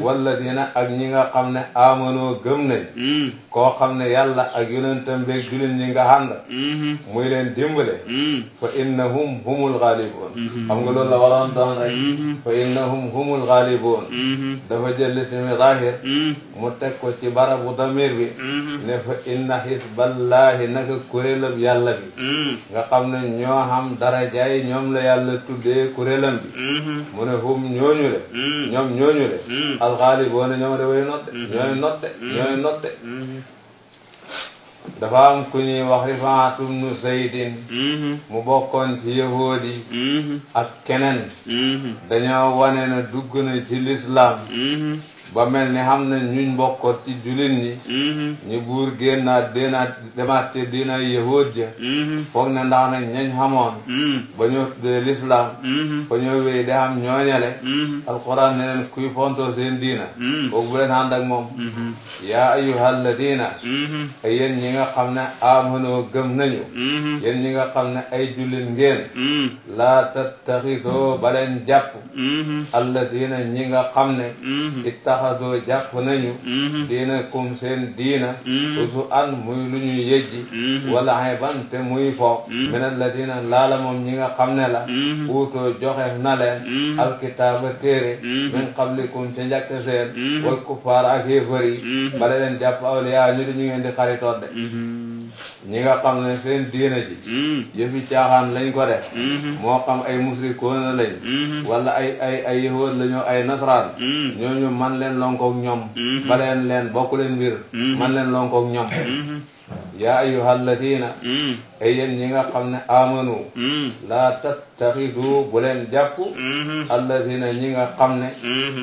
walladina ak ñi nga xam ne amanoo gëm nañ koo xam ne yàlla ak yonentam beeg jullit ñi nga ànd muy leen dimbale fa innahum humul ghalibun xam nga loolu la waroon doon rek fa innahum humul ghalibun dafa jël ismi zahir mu teg ko ci barabu damir bi ne fa inna hisballahi naka kuréelab yàlla bi nga xam ne ñoo xam darajaay ñoom la yàlla tuddee kuréelam bi mu ne hum ñooñu le ñoom ñooñu le alxaaliboona ñoom de way nodde ñooy nodde dafa am ku ñuy wax Rifaatu bnu Zaydin mu bokkoon ci yahoodi ak keneen dañoo wane na dugg na ci lislaam ba mel ni xam ne ñuñ bokkoot ci jullit ñi ñu buur génnaat demaat ci diina yahood ja foog ne ndax nag ñañ xamoon ba ñoo tuddee lislaam ba ñoo wéy de xam ñooñale alquran ne leen kuy fontoo seen diina kooku bu leen ànd ak moom yaa ayyuhal ladina ay yéen ñi nga xam ne amanoo gëm nañu yéen ñi nga xam ne ay jullit ngeen laa tattaxidoo ba leen jàpp alladina ñi nga xam ne ittaxadoo jàpp nañu diina kum seen diina usu an muy lu ñu yejji wala ayban te muy fo min alladina laala moom ñi nga xam ne la uutoo joxe na leen alkitaaba téere min qablikum ca njëkk seen wal kuffaar ak yéefar yi bale leen jàpp awliyaa ñu di ñu ngeen di xaritoot de ñi nga xam ne seen diina ji yëfi caaxaan lañ ko def moo xam ay musrikoona lañ wala ay yahood lañu ay nasraan ñooñu man leen lonkoog ñoom ba leen bokk leen mbir man leen lonkoog ñoom yaa ayyuhal ladina ay yéen ñi nga xam ne amanu laa tattaxidu bu leen jàpp alladina ñi nga xam ne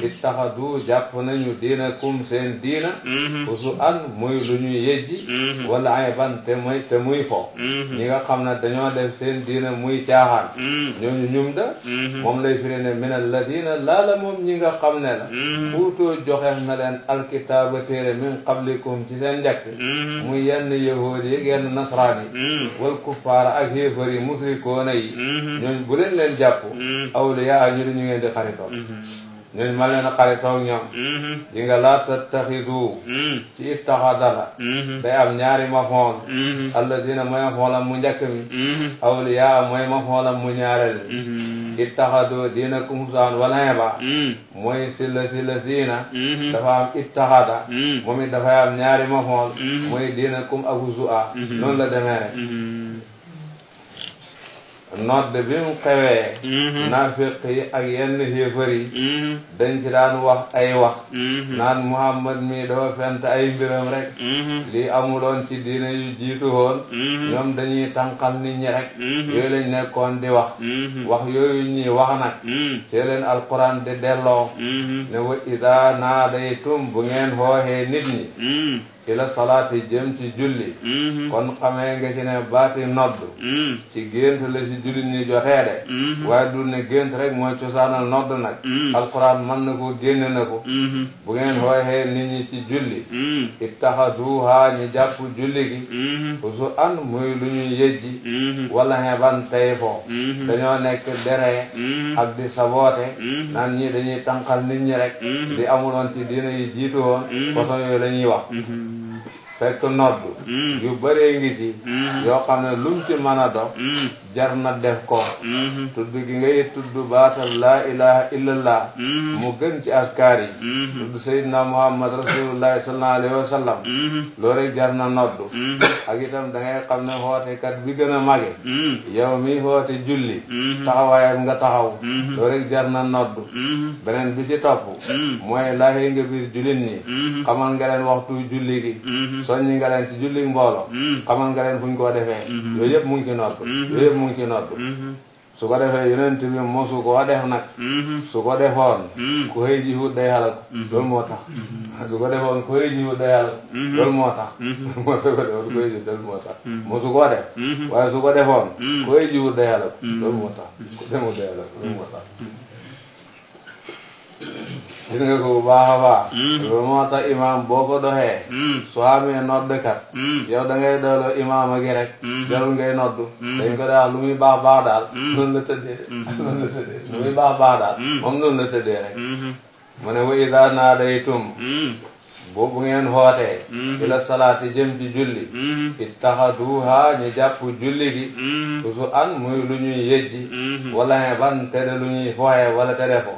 ittaxadu jàpp nañu diina kum seen diina usu an muy lu ñu yejji wala ayban te muy fo ñi nga xam ne dañoo def seen diina muy caaxaan ñooñu ñum da moom lay firi ne min alladina laala moom ñi nga xam ne la fuutoo joxeef na leen alkitaaba téere min qablikum ci seen njëkk muy yenn yahood yi yenn nasraan yi wal kuffaara ak xéefar yi musrikoona yi ñooñ bu leen jàpp awliyaa ñu di ñu ngeen di xaritoon ñooñ ma leen xaritoog ñoom di nga laa tattaxidu ci ittaxada la day am ñaari mafoon alladina mooy mafoolam mu njëkk mi awliya mooy mafoolam mu ñaareel mi ittaxadu diinakum huzwan wa la'iba mooy silla siina dafa am ittaxada moom it dafay am ñaari mafool mooy diinakum ak huzu'a noonu la demee rek nodd bi mu xewee naafiq yi ak yenn xéefar yi dañ ci daan wax ay wax naan Muhammad mi dafa fent ay mbiram rek lii amuloon ci diine yu jiitu woon ñoom dañuy tànqal nit ñi rek yooyu lañ nekkoon di wax wax yooyu ñuy wax nag ci leen alquran di delloo ne wa idaa naadaytum bu ngeen xooxee nit ñi ila salaati jëm ci julli kon xamee nga ci ne baati nodd ci gént la ci jullit ñi jotee de waaye dul ne gént rek mooy cosaanal nodd nag alquran mën na ko génne na ko bu ngeen xooxee nit ñi ci julli ittaxaduha ñi jàpp julli gi usu an muy lu ñuy yëjji wala xeban tey fo dañoo nekk deree ak di saboote naan ñi dañuy tànqal nit ñi rek di amuloon ci diina yi jiitu woon façon yooyu la ñuy wax fekk nodd yu bëree ngi ci yoo xam ne lum ci mën a dox jar na def ko tudd gi ngay tudd baatal laa ilaha illallah mu gën ci askar yi tudd sayyidina muhammad rasulullahi sallallahu alayhi wa sallam loolu rek jar na nodd ak itam da ngay xam ne xootekat bi gën a mage yow mi xoote julli taxawaayam nga taxaw loolu rek jar na nodd beneen bi ci topp mooy laaxee nga biir jullit ñi xamal nga leen waxtu julli gi soññi nga leen ci julli mbooloo xamal nga leen fu ñu koo defee yooyu yëpp mu ngi ci nodd yooyu yëpp mu ngi ci nodd su ko defee yonent bi mosu koo def nag su ko defoon ku xëy ji wut day xalak loolu moo tax su ko defoon ku xëy ji wut day xalak loolu moo tax moo su ko defoon ku xëy ji loolu moo tax mosu koo def waaye su ko defoon ku xëy ji wut day xalak loolu moo tax ku demul day xalak loolu moo tax gis nga ko bu baax a baax loolu moo tax imaam boo ko doxee soo amee noddkat yow da ngay dooloo imaama gi rek jarul ngay noddu dañ ko daal lu muy baax baax daal noonu la tëddee noonu la tëddee lu muy baax baax daal moom noonu la tëddee rek mu ne wa idaa naadaytum boobu ngeen xootee ila salaati jëm ci julli ittaxaduha ñu jàpp julli gi usu an muy lu ñuy yëjji wala ne ban tere lu ñuy foxee wala tere fo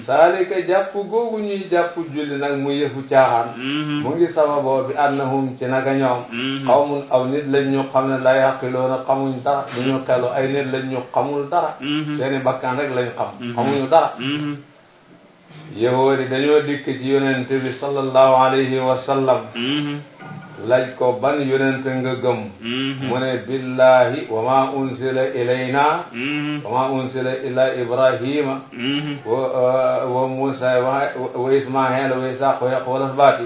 saalika jàpp googu ñuy jàpp julli nag mu yëfu caaxaan mu ngi sababoo bi annahum ci naka ñoom xawmun aw nit lañ ñu xam ne la yaqiloona xamuñ dara du ñu xelu ay nit lañ ñu xamul dara seeni bakkan rek lañ xam xamuñu dara yahoodi dañoo dikk ci yonent bi sallallahu alayhi wa sallam laaj ko ban yonent nga gëm mu ne billahi wa ma unsila ilayna wa ma unsila ila ibrahima wa musa wa ismaila wa isaq wa yaqub wal asbati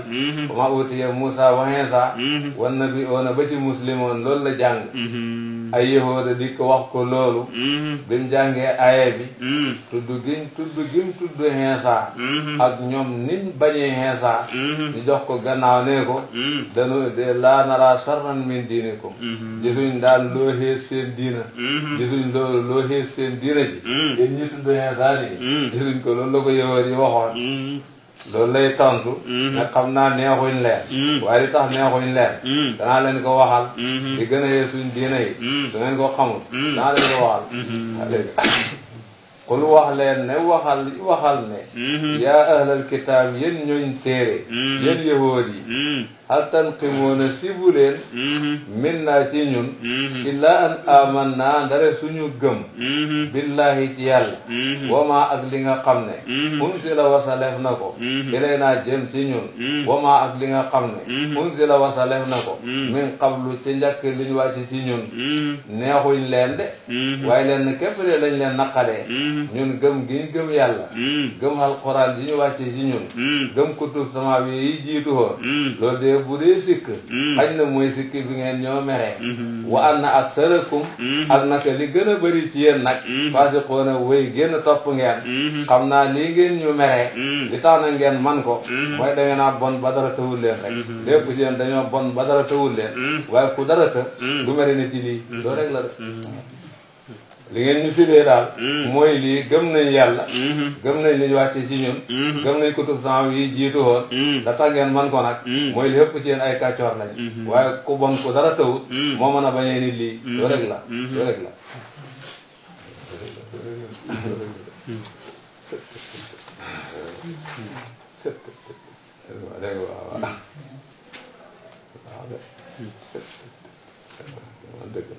wa ma utiya musa wa isa wa nabiuna ba ci muslimoon loolu la jàng ay yahooda dikk wax ko loolu bi mu jàngee aaya bi tudd gim tudd Iisa ak ñoom niñ bañee Iisa ñu jox ko gannaaw ne ko danu laa nara sarran min diinikum gisuñ daal loo xees seen diina gisuñ loolu loo xees seen diina ji yéen ñi tudd Iisa nii gisuñ ko loolu la ko yahood yi waxoon loolu lay tontu nag xam naa neexuñ leen waaye li tax neexuñ leen danaa leen ko waxal di gën a yee suñ diina yi su ngeen ko xamul danaa leen ko waxal qul wax leen ne waxal ne yaa ahlal kitaab yéen ñooñ téere yéen yahood yi hal tanqimuuna sibu leen min naa ci ñun illaa an aman naa ndare suñu gëm billahi ci yàlla wamaa ak li nga xam ne unsila wasaleef na ko ilay naa jëm ci ñun wamaa ak li nga xam ne unsila wasaleef na ko min qablu ci njëkk li ñu wàcc ci ñun neexuñ leen de waaye leen képp de lañ leen naqadee ñun gëm giñ gëm yàlla gëm alquran yi ñu wàcc ci ñun gëm kutub samaawi yi jiitu woon loolu de bu dee sikk xañ na mooy sikk bi ngeen ñoo meree wa anna aksarakum ak naka li gën a bëri ci yéen nag faasiqoona wéy génn topp ngeen xam naa lii ngeen ñu meree li tax na ngeen man ko mooy da ngeen a bon ba dara tawul leen rek lépp ci yéen dañoo bon ba dara tawul leen waaye ku dara të du mere ni ci lii loolu rek la de li ngeen ñu firee daal mooy lii gëm nañ yàlla gëm nañ li ñu wàcce ci ñun gëm nañ kutub sama yi jiitu woon da tax ngeen man ko nag mooy li ëpp ci yéen ay kàccoor lañ waaye ku bon ku dara tawut moo mën a bañee ni lii loo rek la loo rek la dégg waaw dëgg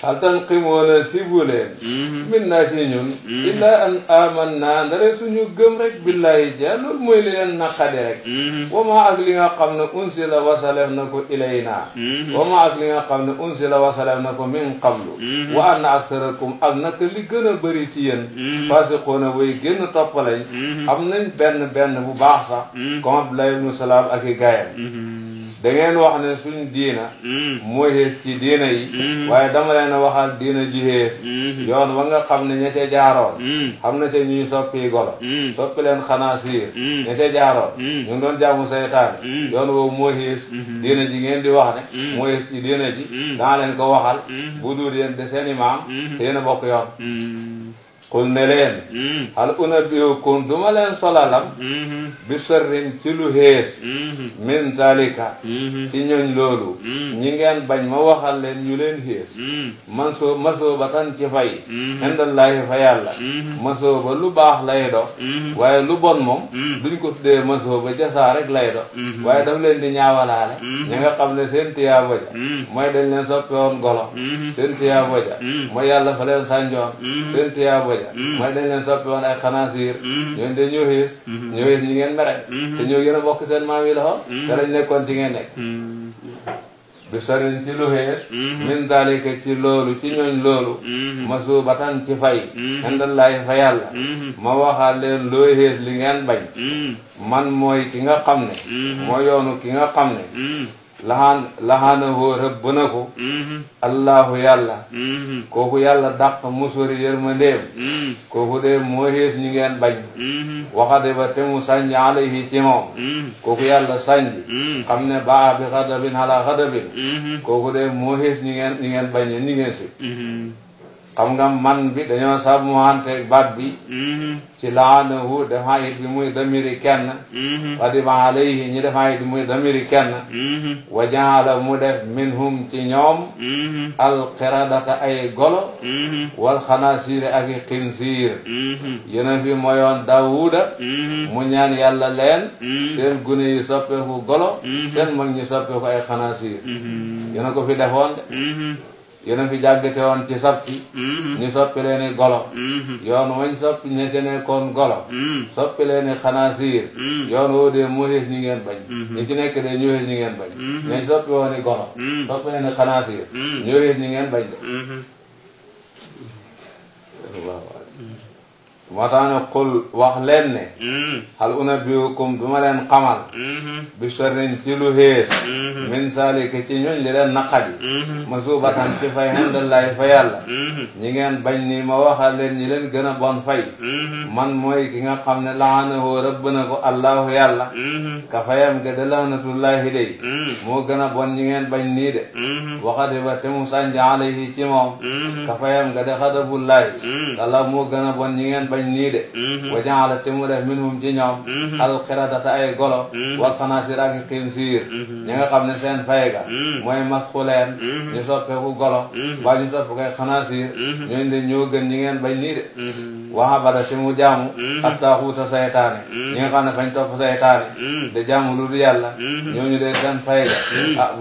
hal tanqimuuna sibu leen min naa ci ñun illaa an aman naa ndare suñu gëm rek billahi ja loolu mooy li leen naqadi rek wama ak li nga xam ne unsila wasalef na ko ilayna wama ak li nga xam ne unsila wasalef na ko min qablu wa anna aksarakum ak naka li gën a bëri ci yéen fasiqoona way génn toppalañ am nañ benn bu baax sax comme Abdullah ibnu Salaam ak i gaayam da ngeen wax ne suñ diina mooy xees ci diina yi waaye dama leen a waxal diina ji xees yoon wa nga xam ne ña ca jaaroon xam na ca ñuy soppi golo soppi leen xanaasiir ña ca jaaroon ñu ngi doon jaamu seytaane yoon woowu moo xees diina ji ngeen di wax ne moo xees ci diina ji daa leen ko waxal bu dul yéen de seen imaam te yéen a bokk yoon xul ne leen hal unabbiukum duma leen solalam bi sharrin ci lu xees min zalika ci ñooñ loolu ñi ngeen bañ ma waxal leen ñu leen xees masoo ba tan ci fay indallaahi fa yàlla masoo ba lu baax lay do waaye lu bon moom duñ ko tuddee masoo ba jasaa rek lay do waaye daf leen di ñaawalaale ñi nga xam ne seen tiyaaba ja mooy dañ leen soppi woon golo seen tiyaaba ja mooy yàlla fa leen sànjoon seen tiyaaba mooy dañ leen soppi woon ay xanaasiir ñooñu de ñoo xiis ñi ngeen mere te ñoo gën a bokk seen maam yi la xool te lañ nekkoon ci ngeen nekk bi sarin ci lu xees min dalika ci loolu ci ñooñ loolu masubatan ci fay indallaahi fa yàlla ma waxaat leen looy xees li ngeen bañ man mooy ki nga xam ne moo yoonu ki nga xam ne laxaanahoo rëbb na ko allahu yàlla kooku yàlla dàq musori yërmandeem kooku de moo xees ñi ngeen bañ waxade ba te mu sànj alayhi ci moom kooku yàlla sànj xam ne baa bi xadabin ala xadabin kooku de moo xees ñi ngeen bañ ñi ngeen si xam nga man bi dañoo sàmmuwante baat bi ci laanahu dafa it bi muy damiri kenn xadiba alayhi ñi dafa it bi muy damiri kenn wa jaala mu def minhum ci ñoom alqiradata ay golo wal xanaasiir ak i xinsiir yéena fi moyoon Daawuda mu ñaan yàlla leen seen gune yi soppeeku golo seen mag ñi soppeeku ay xanaasiir yéena ko fi defoon de yéena fi jàggate woon ci sappi ñu soppi leeni golo yoon wañ soppi ña ca nekkoon golo soppi leeni xanaasiir yoon woo dee moo xees ñi ngeen bañ ñi ci nekk de ñoo xees ñi ngeen bañ ñañ soppi wooni golo soppi leeni xanaasiir ñoo xees ñi ngeen bañ de moo tax ne xul wax leen ne hal unabbiukum duma leen xamal bi sharrin ci lu xees min salika ci ñooñ li leen naqadi masubatan ci fay indallaahi fa yàlla ñi ngeen bañ ni ma waxal leen ñi leen gën a bon fay man mooy ki nga xam ne laanahu rëbb na ko allahu yàlla ka fayam ga de laanatullaahi day moo gën a bon ñi ngeen bañ nii de waxade ba te mu sànj alayhi ci moom ka fayam ga de xadabullaahi dala moo gën a bon ñi ngeen bañ nii de wa jaala te mu def minhum ci ñoom alxiradata ay golo wal xanaasiir ak xinsiir ñi nga xam ne seen fay ga mooy masquleen ñu soppeeku golo ba ñu soppeeku ay xanaasiir ñooñu de ñoo gën ñi ngeen bañ nii de wahabada te mu jaamu attaaxuuta saytaane ñi nga xam ne fañ topp saytaane de jaamu lu du yàlla ñooñu de seen fay ga ah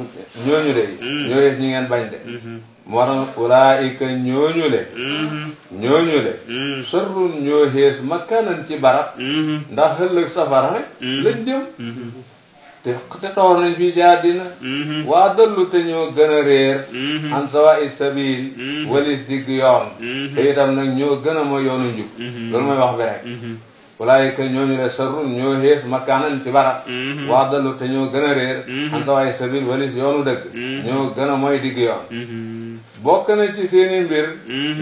ñooñu de ñoo yëf ñi ngeen bañ de moo tax ulaayika ñooñu le sarrun ñoo xees makkanan ci barab ndax ëllëg safara rek lañ jëm te toor nañ fii ci àddina waa dallu te ñoo gën a réer an sawaa'is sabiil walis digg yoon te itam nag ñoo gën a mooy yoonu njub loolu mooy wax bi rek ulaayika ñooñu le sarrun ñoo xees makaanan ci barab waa dallu te ñoo gën a réer an sawaa'is sabiil walis yoonu dëgg ñoo gën a mooy digg yoon bokk na ci seeni mbir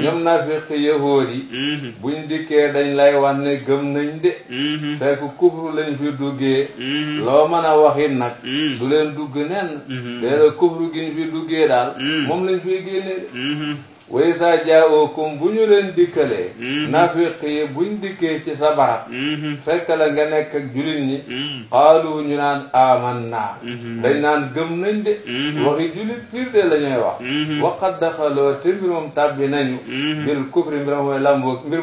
ñoom naafiq yahuud yi buñ dikkee dañ lay wax ne gëm nañ de fekk kufru lañ fi duggee loo mën a waxit nag du leen dugg nenn leena kufru giñ fi duggee daal moom lañ fiy génnee de wa izaa jaa'uukum bu ñu leen dikkalee naafiq yi buñ dikkee ci sa barab fekk la nga nekk ak julit ñi qaalu ñu naan amanna dañ naan gëm nañ de waxi julit fiir de la ñuy wax wa qad daxaloo te mbir moom tàbbi nañu bil kufri mbir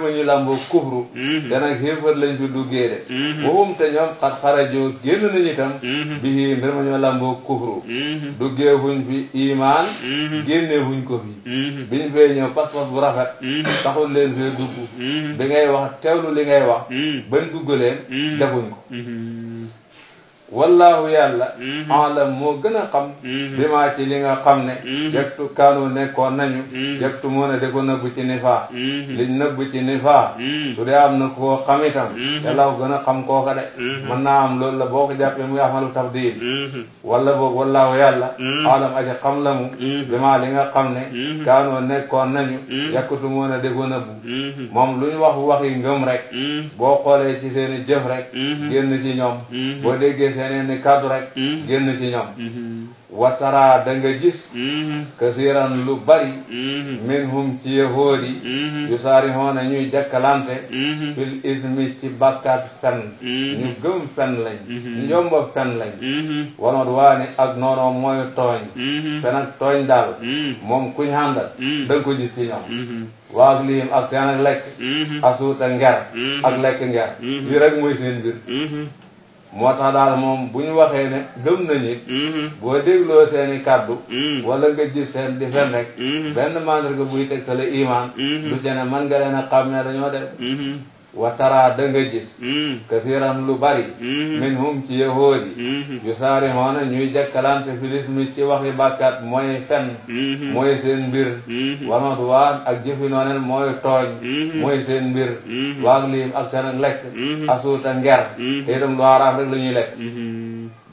ma ñu lamboo kufru te nag xéefar lañ fi duggee de waxum te ñoom xat xarajoo génn nañu itam bii mbir ma ñu lamboo kufru duggee huñ fi imaan génnee huñ ko fi biñ fee ñëw pas-pas bu rafet taxul leen fee dugg bi ngay wax teewlu li ngay wax bañ dugg leen defuñ ko wallahu yàlla alam moo gën a xam bi maa ci li nga xam ne yaktu kaanu nekkoon nañu yaktu moo ne da ko nëbb ci nifaa liñ nëbb ci nifaa su dee am na koo xam itam yàlla ko gën a xam kooka de mën naa am loolu la boo ko jàppee muy amalu tafdil wala boog wallahu yàlla alam aji xam la mu bi maa li nga xam ne kaanu nekkoon nañu yaktu moo ne da ko nëbb moom lu ñu wax waxi ngëm rek boo xoolee ci seeni jëf rek génn ci ñoom boo déggee seneen ni kàddu rek génn ci ñoom watara da nga gis kasiran lu bari minhum ci yahood yi yu saari hoona ñuy jakkalante fil ismi ci bàkkaat fen ñu gëm fen lañ njomba fen lañ wanoot waane ak noono mooy tooñ fen ak tooñ daal moom kuñ xàndal da nga ko gis ci ñoom waag liim ak seen ak lekk asuuta nger ak lekk nger li rek mooy seen mbir moo tax daal moom bu ñu waxee ne gëm nañ it boo dégloo seeni kàddu wala nga gis seen di fen rek benn mandarga buy tegtale iman lu ci ne man nga leen a xam ne dañoo def wa tara da nga gis kasiran lu bari minhum ci yahood yi yu saari hoona ñuy jakkalante filismi ci waxi bàkkat mooy fen mooy seen mbir wanot waan ak jëfi nooneen mooy tooñ mooy seen mbir waag liim ak seen ak lekk asuuta nger te itam lu araam rek la ñuy lekk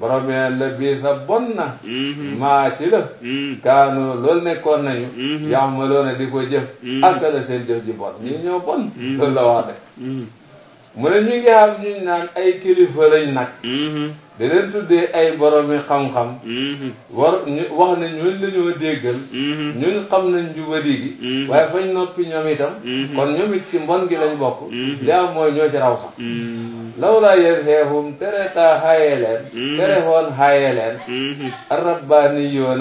borom bi ne la bii sa bon na maa ci la kaanu loolu nekkoon nañu yaxmaloona di ko jëf ak la seen jëf ji bon ñi ñoo bon loolu la wax de mu ne ñu ngi xam ñu naan ay kilifa lañ nag da leen tuddee ay boromi xam-xam wax ne ñun la ñoo déggal ñun xam nañ jubadi gi waaye fañ noppi ñoom itam kon ñoom it ci mbon gi lañ bokk li am mooy ñoo ci raw sax lawlaa yanhaahum tere taa xaye leen tere xoon xaye leen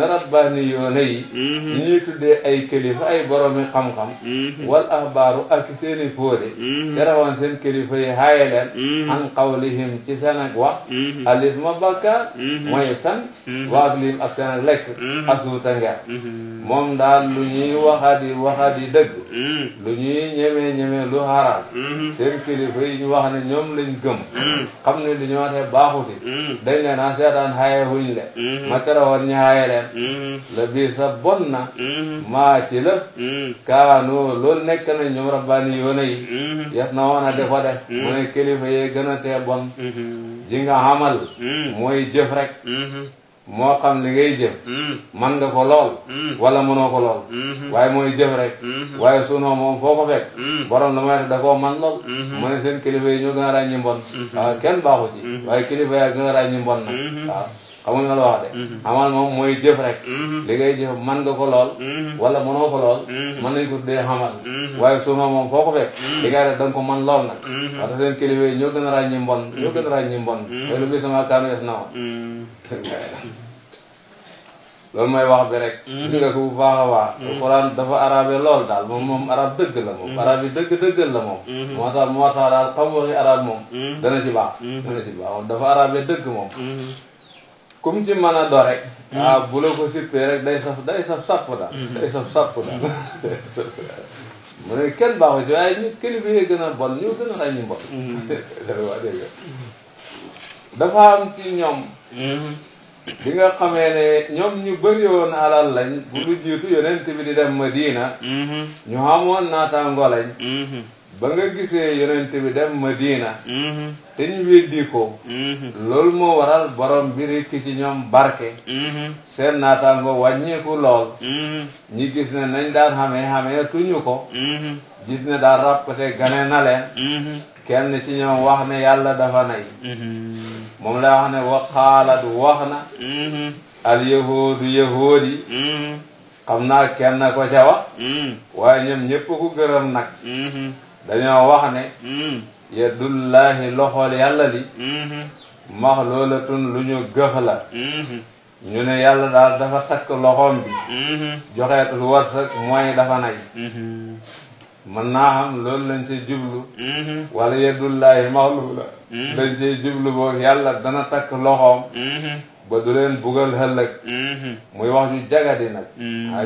rabbaaniyoona yi ñu ñuy tuddee ay kilifa ay boromi xam-xam wal ahbaaru ak seeni fóode tere xoon seen kilifa yi xaye leen an qawlihim ci seen ak wax alisma bakkaar mooy fen waag lim ak seen ak lekk asuuta nger moom daal lu ñuy waxadi dëgg lu ñuy ñeme lu xaraam seen kilifa yi ñu wax ne ñoom lañ gëm xam ne li ñu waxee baaxuti dañ leen a seetaan xaye huñ le ma tere woon ñu xaye leen la bii sa bon na maa ci la kaanu loolu nekk na ñoom rabbaani yoona yi yes na woon a de ko def mu ne kilifa yee gën a tee bon ji nga xamal mooy jëf rek moo xam li ngay jëf man nga ko lool wala mënoo ko lool waaye mooy jëf rek waaye sunoo moom foo ko fekk borom la may def da koo man lool mu ne seen kilifa yi ñoo gën a ràññi mbon waaw kenn baaxu ci waaye kilifa yaa gën a ràññi mbon nag waaw xamuñ nga la wax de xamal moom mooy jëf rek li ngay jëf man nga ko lool wala mënoo ko lool mën nañ ko dee xamal waaye sunoo moom foo ko fekk li ngay def da nga ko man lool nag wax seen kilifa yi ñoo gën a ràññi mbon loolu bi sama kaanu yes na wa loolu mooy wax bi rek gis nga ko bu baax a baax alxuraan dafa arabe lool daal moom arab dëgg la moom arab yi dëggal la moom moo tax daal xam waxi arab moom dana ci baax dafa arabe dëgg moom comme ci mën a do rek bu la ko sippee rek day saf sàpp daal mu ne kenn baaxu ci waaye nit kilifa yi gën a bon ñoo gën a ràññi mbon waa dégg dafa am ci ñoom bi nga xamee ne ñoom ñu bëri woon alal lañ bu lu jiitu yonent bi di dem Madina ñu xamoon naataango lañ ba nga gisee yonent bi dem Madina te ñu weddi ko loolu moo waral borom bi rekk ci ñoom barke seen naataango wàññeeku lool ñi gis ne nañ daan xamee tuñu ko gis ne daal rappate gane na leen kenn ci ñoom wax ne yàlla dafa nay moom la wax ne wa qaalat wax na al yahuudu yahuudi xam naa kenn ko ca wax waaye ñoom ñëpp ku gërëm nag dañoo wax ne yadullahi loxol yàlla li maxluulatun lu ñu gëx la ñu ne yàlla daal dafa takk loxoom bi joxeetul wërsëg mooy dafa nay mën naa xam loolu lañ ci jublu wala yadullahi maxluula dañ ci jublu boobu yàlla dana takk loxoom ba du leen bugal xëllëg muy wax ju jagadi nag a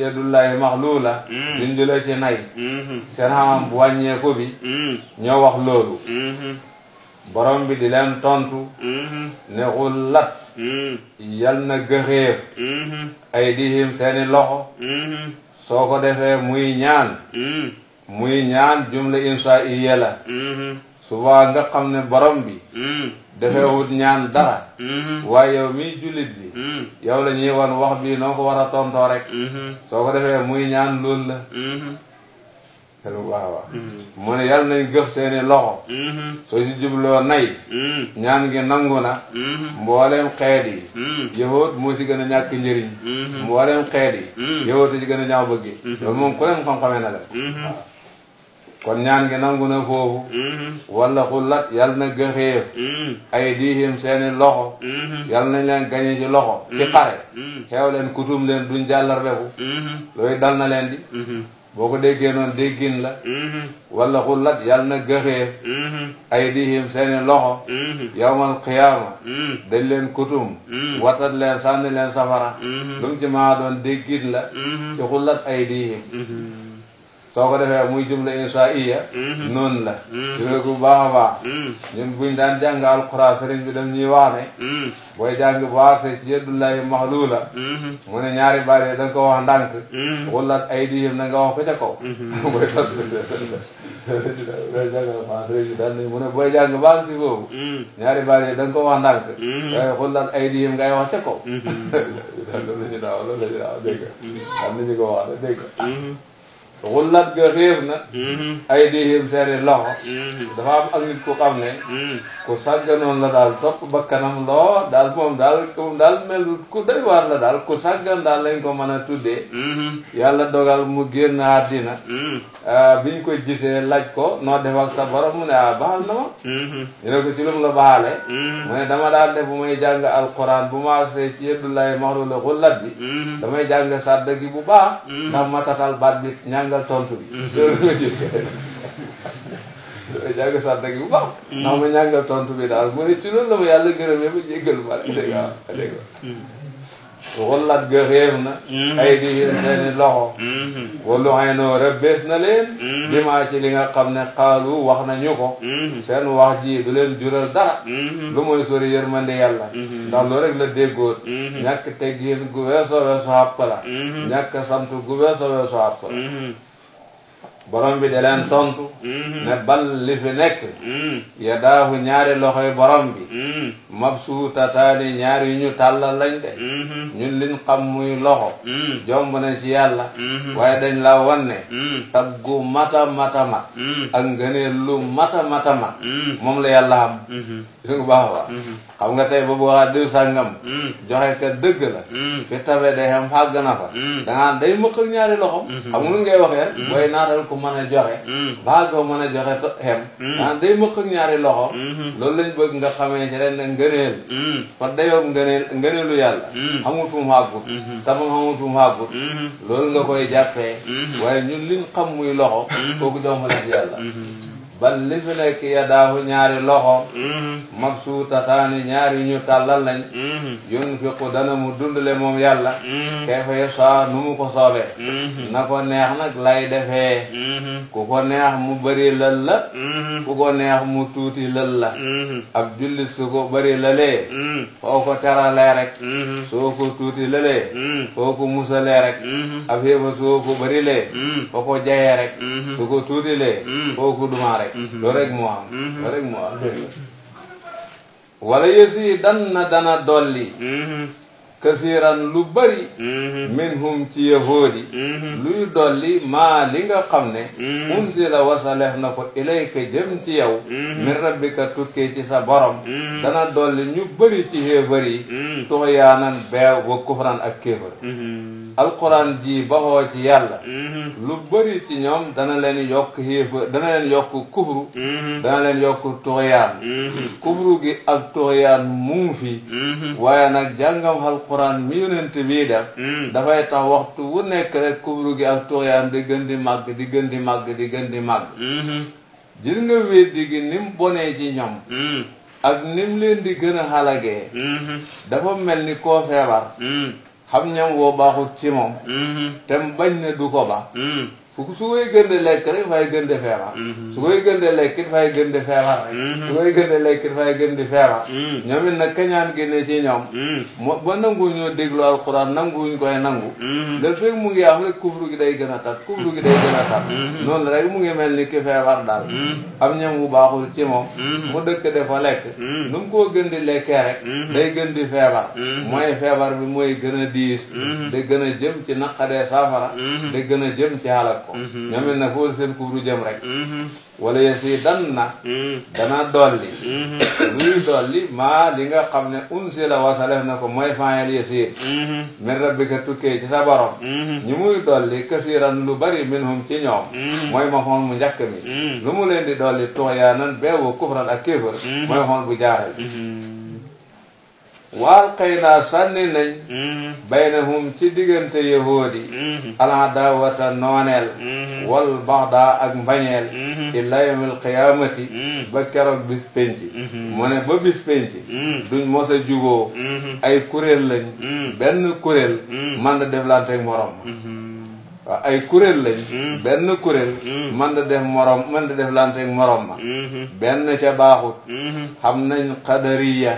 yadullahi maxluula duñ jule ci nay seen xamam bu wàññeeku bi ñoo wax loolu borom bi di leen tontu ne xullat yal na gëxéef ay dihim seeni loxo soo ko defee muy ñaan jumla insa iya la suba nga xam ne borom bi dafee wut ñaan dara waaye yow miy jullit bi yow la ñuy wan wax bi noo ko war a tontoo rek soo ko defee muy ñaan loolu la xelu waaw mu ne yàlla nañ gëf seeni loxo soo si jubloo nay ñaan gi nangu na mbooleem xeet yi yahut moo ci gën a ñàkk njëriñ mbooleem xeet yi yahut ci gën a ñaaw bëggi loolu moom ku ne xam-xamee na leen waaw kon ñaan gi nangu na foofu wala xullat yàlla na gëxeef ay diihim seeni loxo yàlla nañ leen gañe ci loxo ci xare xeew leen kutum leen duñ jàllar beku looyu dal na leen di boo ko déggee noonu déggin la wala xullat yàlla na gëxeef ay diihim seeni loxo yawmal qiyaama dañ leen kutum watat leen sànni leen safara lu mu ci maa doon déggin la ci xullat ay diihim soo ko defee muy jumla insaiya noonu la jurée bu baax a baax ñun buñ daan jàng alquran sëriñ bi dam ñuy wax ne booy jàng bu agsee ci yadullahi maxluula mu ne ñaari baat yi da nga ko wax ndànk xullat ay dihim na nga wax ko ca kaw booy tot mu ne booy jàng baax si foofu ñaari baat yi da nga ko wax ndànk waaye xullat ay dihim ngay wax ca kaw loolu la ñu daaw dégg am nañu ko wax la dégg xullat ga réer na ay dihim seeni loxo dafa am ak nit ku xam ne ku sàgganoon la daal topp bakkanam loo daal moom daal mel ku doy waar la daal ku sàggan daal lañ ko mën a tuddee yàlla dogal mu génn àddina biñ ko gisee laaj ko noo def ak sa borom mu ne baal na ma ñu ne ko ci lu mu la baale mu ne dama daal def bu may jàng alquran bu ma agsee ci yadullahi maxluula xullat bi damay jàng sàdda gi bu baax ndax ma tatal baat bi ñàngal tontu bi jàng sàdda gi bu baax ndax ma ñàngal tontu bi daal mu ne ci loolu la ma yàlla gërëmee ba jéggal ma dégg xullat ga xéef na ay di seeni loxo wallu xay noo rëbbees na leen bi maa ci li nga xam ne xaalu wax nañu ko seen wax ji du leen jural dara lu mooy sori yërmande yàlla ndax loolu rek la déggoot ñàkk teggin gu weesoo weesu xàpp la ñàkk sant gu weesoo weesu xàpp la borom bi da leen tontu ne bal li fi nekk yadaahu ñaari loxoy borom bi mabsuutataani ñaari yu ñu tàllal lañ de ñun liñ xam muy loxo jomb na ci yàlla waaye dañ la wan ne taggu mata mat ak ngëneel lu mata mat moom la yàlla xam gis nga baax a baax xam nga tey ba bu waxaa diw sàngam joxe ka dëgg la fi tabe day xam xàgg na fa dangaa day mëq ak ñaari loxom xam nga nu ngay waxee booy naatal ko mën a joxe baa ko mën a joxe xem dangaa day mëq ak ñaari loxo loolu lañ bëgg nga xamee ci ren ne ngëneel fa dayoo ngëneelu yàlla xamul fu mu xàggut tamam xamul fu mu xàggut loolu nga koy jàppee waaye ñun liñ xam muy loxo kooku jombale ci yàlla bal li fi nekk yadaahu ñaari loxo mabsuutataani ñaari ñu tàllal lañ yunfiqu dana mu dundale moom yàlla kayfa yashaa nu mu ko soobee na ko neex nag lay defee ku ko neex mu bëri lal la ku ko neex mu tuuti lal la ab jullit su ko bëri lalee foo ko teralee rek soo ko tuuti lalee foo ko musalee rek ab xéefa soo ko bëri lee foo ko jayee rek su ko tuuti lee foo ko dumaa rek loolu rek moo am loolu rek moo am wala yësi dana dolli kasiran lu bari minhum ci yahoodi luy dolli maa li nga xam ne unsila wasaleef na ko ilayka jëm ci yow min rabbika tukkee ci sa borom dana dolli ñu bari ci xéefar yi tuxyaanan beew wa kufran ak kéefar alquran ji baxoo ci yàlla lu bëri ci ñoom dana leen yokk xéefa dana leen yokk kufru dana leen yokk tuxyaan kufru gi ak tuxyaan mu fi waaye nag jàngam alquran mi yonent bii def dafay tax waxtu wu nekk rek kufru gi ak tuxyaan di gën di màgg di gën di màgg di gën di màgg gis nga weddi gi ni mu bonee ci ñoom ak nim leen di gën a xalagee dafa mel ni koo feebar xam ñam woo baaxut ci moom te bañ ne du ko ba su koy gën di lekk rek fay gën di feebar su koy gën di lekk it fay gën di feebar rek su koy gën di lekk it fay gën di feebar ñoom it nag kañaan génne ci ñoom moo ba nangu ñoo déglu alquran nanguwuñ koy nangu da fekk mu ngi am rek kufru gi day gën a tat kufru gi day gën a tat noonu rek mu ngi mel ni ki feebar daal am ñam wu baaxul ci moom mu dëkk dafa lekk nu mu koo gën di lekkee rek day gën di feebar mooy feebar bi mooy gën a diis da gën a jëm ci naqadee saafara da gën a jëm ci halak ñoom it nag foofu seen kubru jëm rek wala yesi dana dolli luy dolli maa li nga xam ne unsi la wasalef na ko mooy fayel yesi min rabbika tukkee ci sa borom ñu muy dolli kasiran lu bari minhum ci ñoom mooy ma xoon mu njëkk mi lu mu leen di dolli tuxyaanan beewu kufran ak kéefër mooy xoon bu jaarel waal xëy naa sànni nañ baynahum ci diggante yahoodi aladaawata nooneel wal baxdaa ak mbañeel illa yawmil qiyaamati ba keroog bis penc mu ne ba bis penc duñ mos a juboo ay kuréel lañ benn kuréel man da deflante ak morom waaw ay kuréel lañ benn kuréel man da def morom man da def lante ak morom ma benn ca baaxut xam nañ qadariya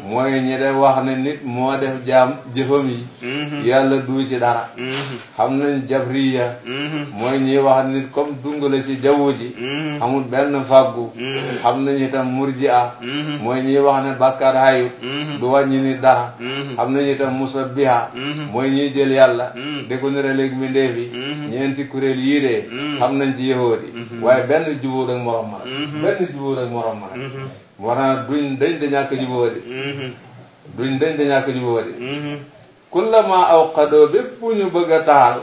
mooy ñi de wax ne nit moo def jaam jëfam yi yàlla du ci dara xam nañ jabriya mooy ñi wax nit comme dung la ci jaww ji amul benn fàggu xam nañ itam murji'a mooy ñi wax ne bàkkaar hayut du wàññi nit dara xam nañ itam musabbiha mooy ñiy jël yàlla di ko nira léegi mi ndee ñeenti kuréel yii de xam nañ ci yahoodi waaye benn jubóo ak morom ma benn jubóo ak morom ma moo tax duñ dañ da ñàkk jubóo di duñ dañ da ñàkk jubóo di kullama awqadoo bépp bu ñu bëgg a taal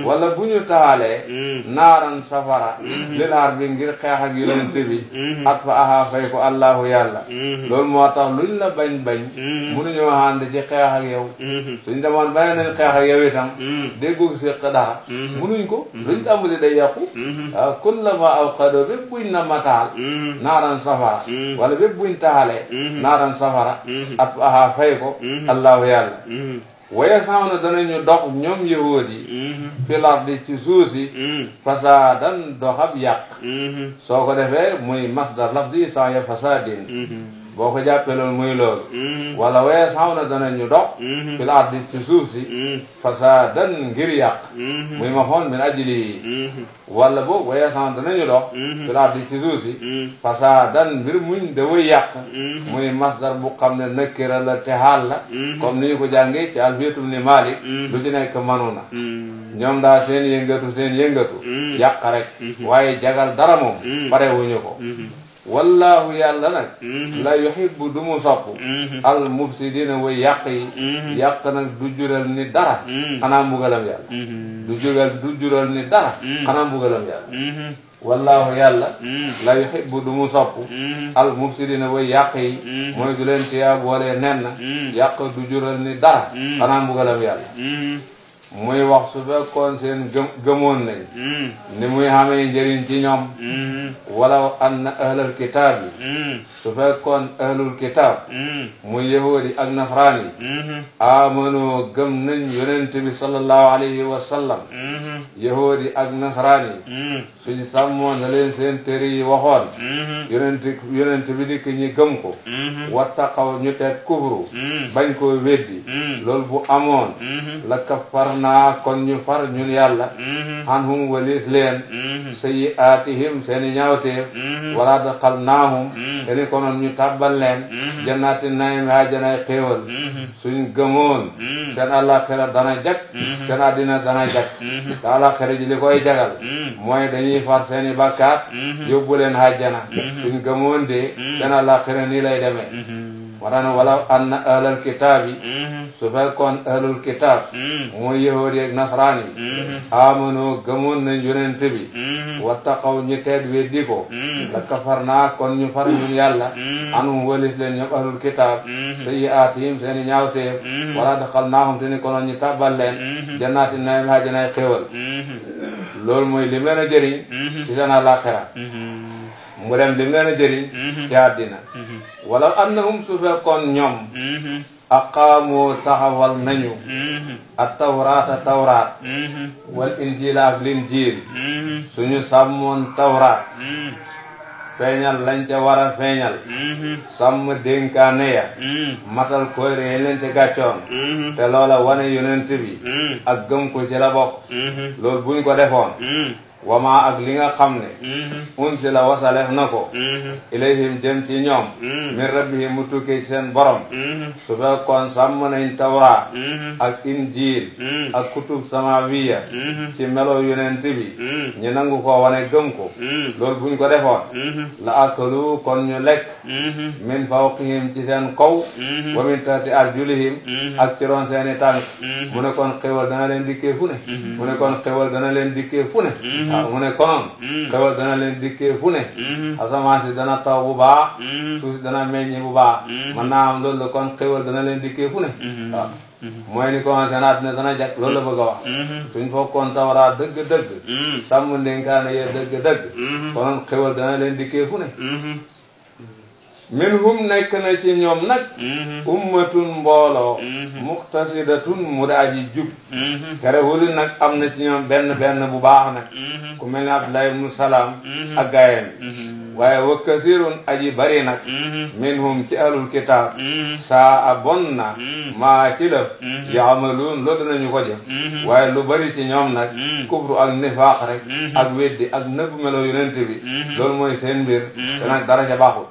wala bu ñu taalee naaran safara lil harbi ngir xeex ak yonent bi at fa aha fay ko allahu yàlla loolu moo tax luñ la bañ-bañ mënuñoo ànd ci xeex ak yow suñ demoon bàyyi nañ xeex ak yow itam déggu séq dara mënuñ ko luñ tàmbali day yàqu waaw kullama awqadoo bépp buñ na ma taal naaran safara wala bépp buñ taalee naaran safara at fa aha fay ko allahu yàlla waye sax na danañu dox ñoom yahuud yi fil ardi ci suuf si fasaadan doxab yàq soo ko defee muy masdar lafdi saa ya fasaadin boo ko jàppee loolu muy loolu wala waye sax na danañu dox fil ardi ci suuf si fasaadan ngir yàq muy ma xoon min ajli wala boobu waye sax na danañu dox fil ardi ci suuf si fasaadan mbir muñ da way yàq muy masdar bu xam ne nakira la te xaal la comme ni ñu ko jàngee ci alfiyatum ni Malik lu ci nekk manu na ñoom daal seen yëngatu yàq rek waaye jagal dara moom parewuñu ko wallahu yàlla nag la yuhibbu du mu sopp al mufsidina way yàq yi yàq nag du jural ni dara xanaa mbugalam yàlla du jural ni dara xanaa mbugalam yàlla wallahu yàlla la yuhibbu du mu sopp al mufsidina way yàq yi mooy du leen tiyaa boole nen yàq du jural ni dara xanaa mbugalam yàlla muy wax su fekkoon seen gëmoon nañ ni muy xamee njëriñ ci ñoom walaw anna ahlal kitaab yi su fekkoon ahlul kitaab muy yahuudi ak nasraan yi amanoo gëm nañ yonent bi sallallahu alayhi wa sallam yahuudi ak nasraan yi suñ sàmmoon na leen seen téere yi waxoon yonent bi dikk ñi gëm ko wattaqaw ñu teg kufru bañ koo weddi loolu bu amoon la kaffar naa kon ñu far ñun yàlla anhum walis leen sayyi'aatihim seeni ñaawteef wala daxalnaahum teni konoon ñu tàbbal leen jannaati naym haajanay xéewal suñ gëmoon seen àllaaxira dana jag seen àddina dana jag te àllaaxira ji li koy jagal mooy dañuy far seeni bàkkaat yóbbu leen hajjana suñ gëmoon de seen àllaaxira nii lay demee moo tax ne walaw anna ahlal kitaab yi su fekkoon ahlul kitaab mooy yahuud ak nasraan yi aamanu gëmoon nañ yonent bi wattaqaw ñi teet weddi ko la kafar naa kon ñu far ñun yàlla anum walis leen ñoom ahlul kitaab sayyi'aatihim seeni ñaawteef wala daxal naahum te ni konoon ñu tàbbal leen jannaati naim hajjanaay xéewal loolu mooy lim leen a jëriñ ci seen àllaaxira mu dem lim leen a jëriñ ci àddina wala annahum su fekkoon ñoom aqaamu taxawal nañu at tawraata tawraat wal injiila ak linjiil suñu sàmmoon tawraat feeñal lañ ca war a feeñal sàmm dénkaane ya matal koy ree leen ci gàccoon te loola wane yonent bi ak gëm ko ci la bokk loolu buñ ko defoon wama ak li nga xam ne unsi la wasalef na ko ilayhim jëm ci ñoom min rabbihim mu tukkee ci seen borom su fekkoon sàmm nañ tawraat ak injiil ak kutub samawiya ci melo yonent bi ñu nangu ko wane gëm ko loolu buñ ko defoon la akalu kon ñu lekk min fawqihim ci seen kaw wa min tahti arjulihim ak ci ron seeni tànk mu ne kon xéwal dana leen dikkee fu ne mu ne kon xéwal dana leen dikkee fu ne waaw mu ne konoon xewal dana leen dikkee fu ne asamaan si dana taw bu baax suuf si dana meññi bu baax man naa am loolu la kon xewal dana leen dikkee fu ne waaw mooy ni ko seen àddina dana jag loolu la bëgg a wax suñ fokkoon tawraat dëgg-dëgg sàmm ndénkaane yee dëgg-dëgg konoon xewal dana leen dikkee fu ne minhum nekk na ci ñoom nag ummatun mbooloo muqtasidatun mu daaji jub terewul nag am na ci ñoom benn bu baax nag ku mel ne Abdullah ibnu Salaam ak gaayam waaye wa kasirun aji bari nag minhum ci ahlul kitaab saa a bon na maa ci lëf yaamaluun loolu dinañu ko jëf waaye lu bari ci ñoom nag kufru ak nifaaq rek ak weddi ak nëbb melo yonent bi loolu mooy seen mbir te nag dara ca baaxul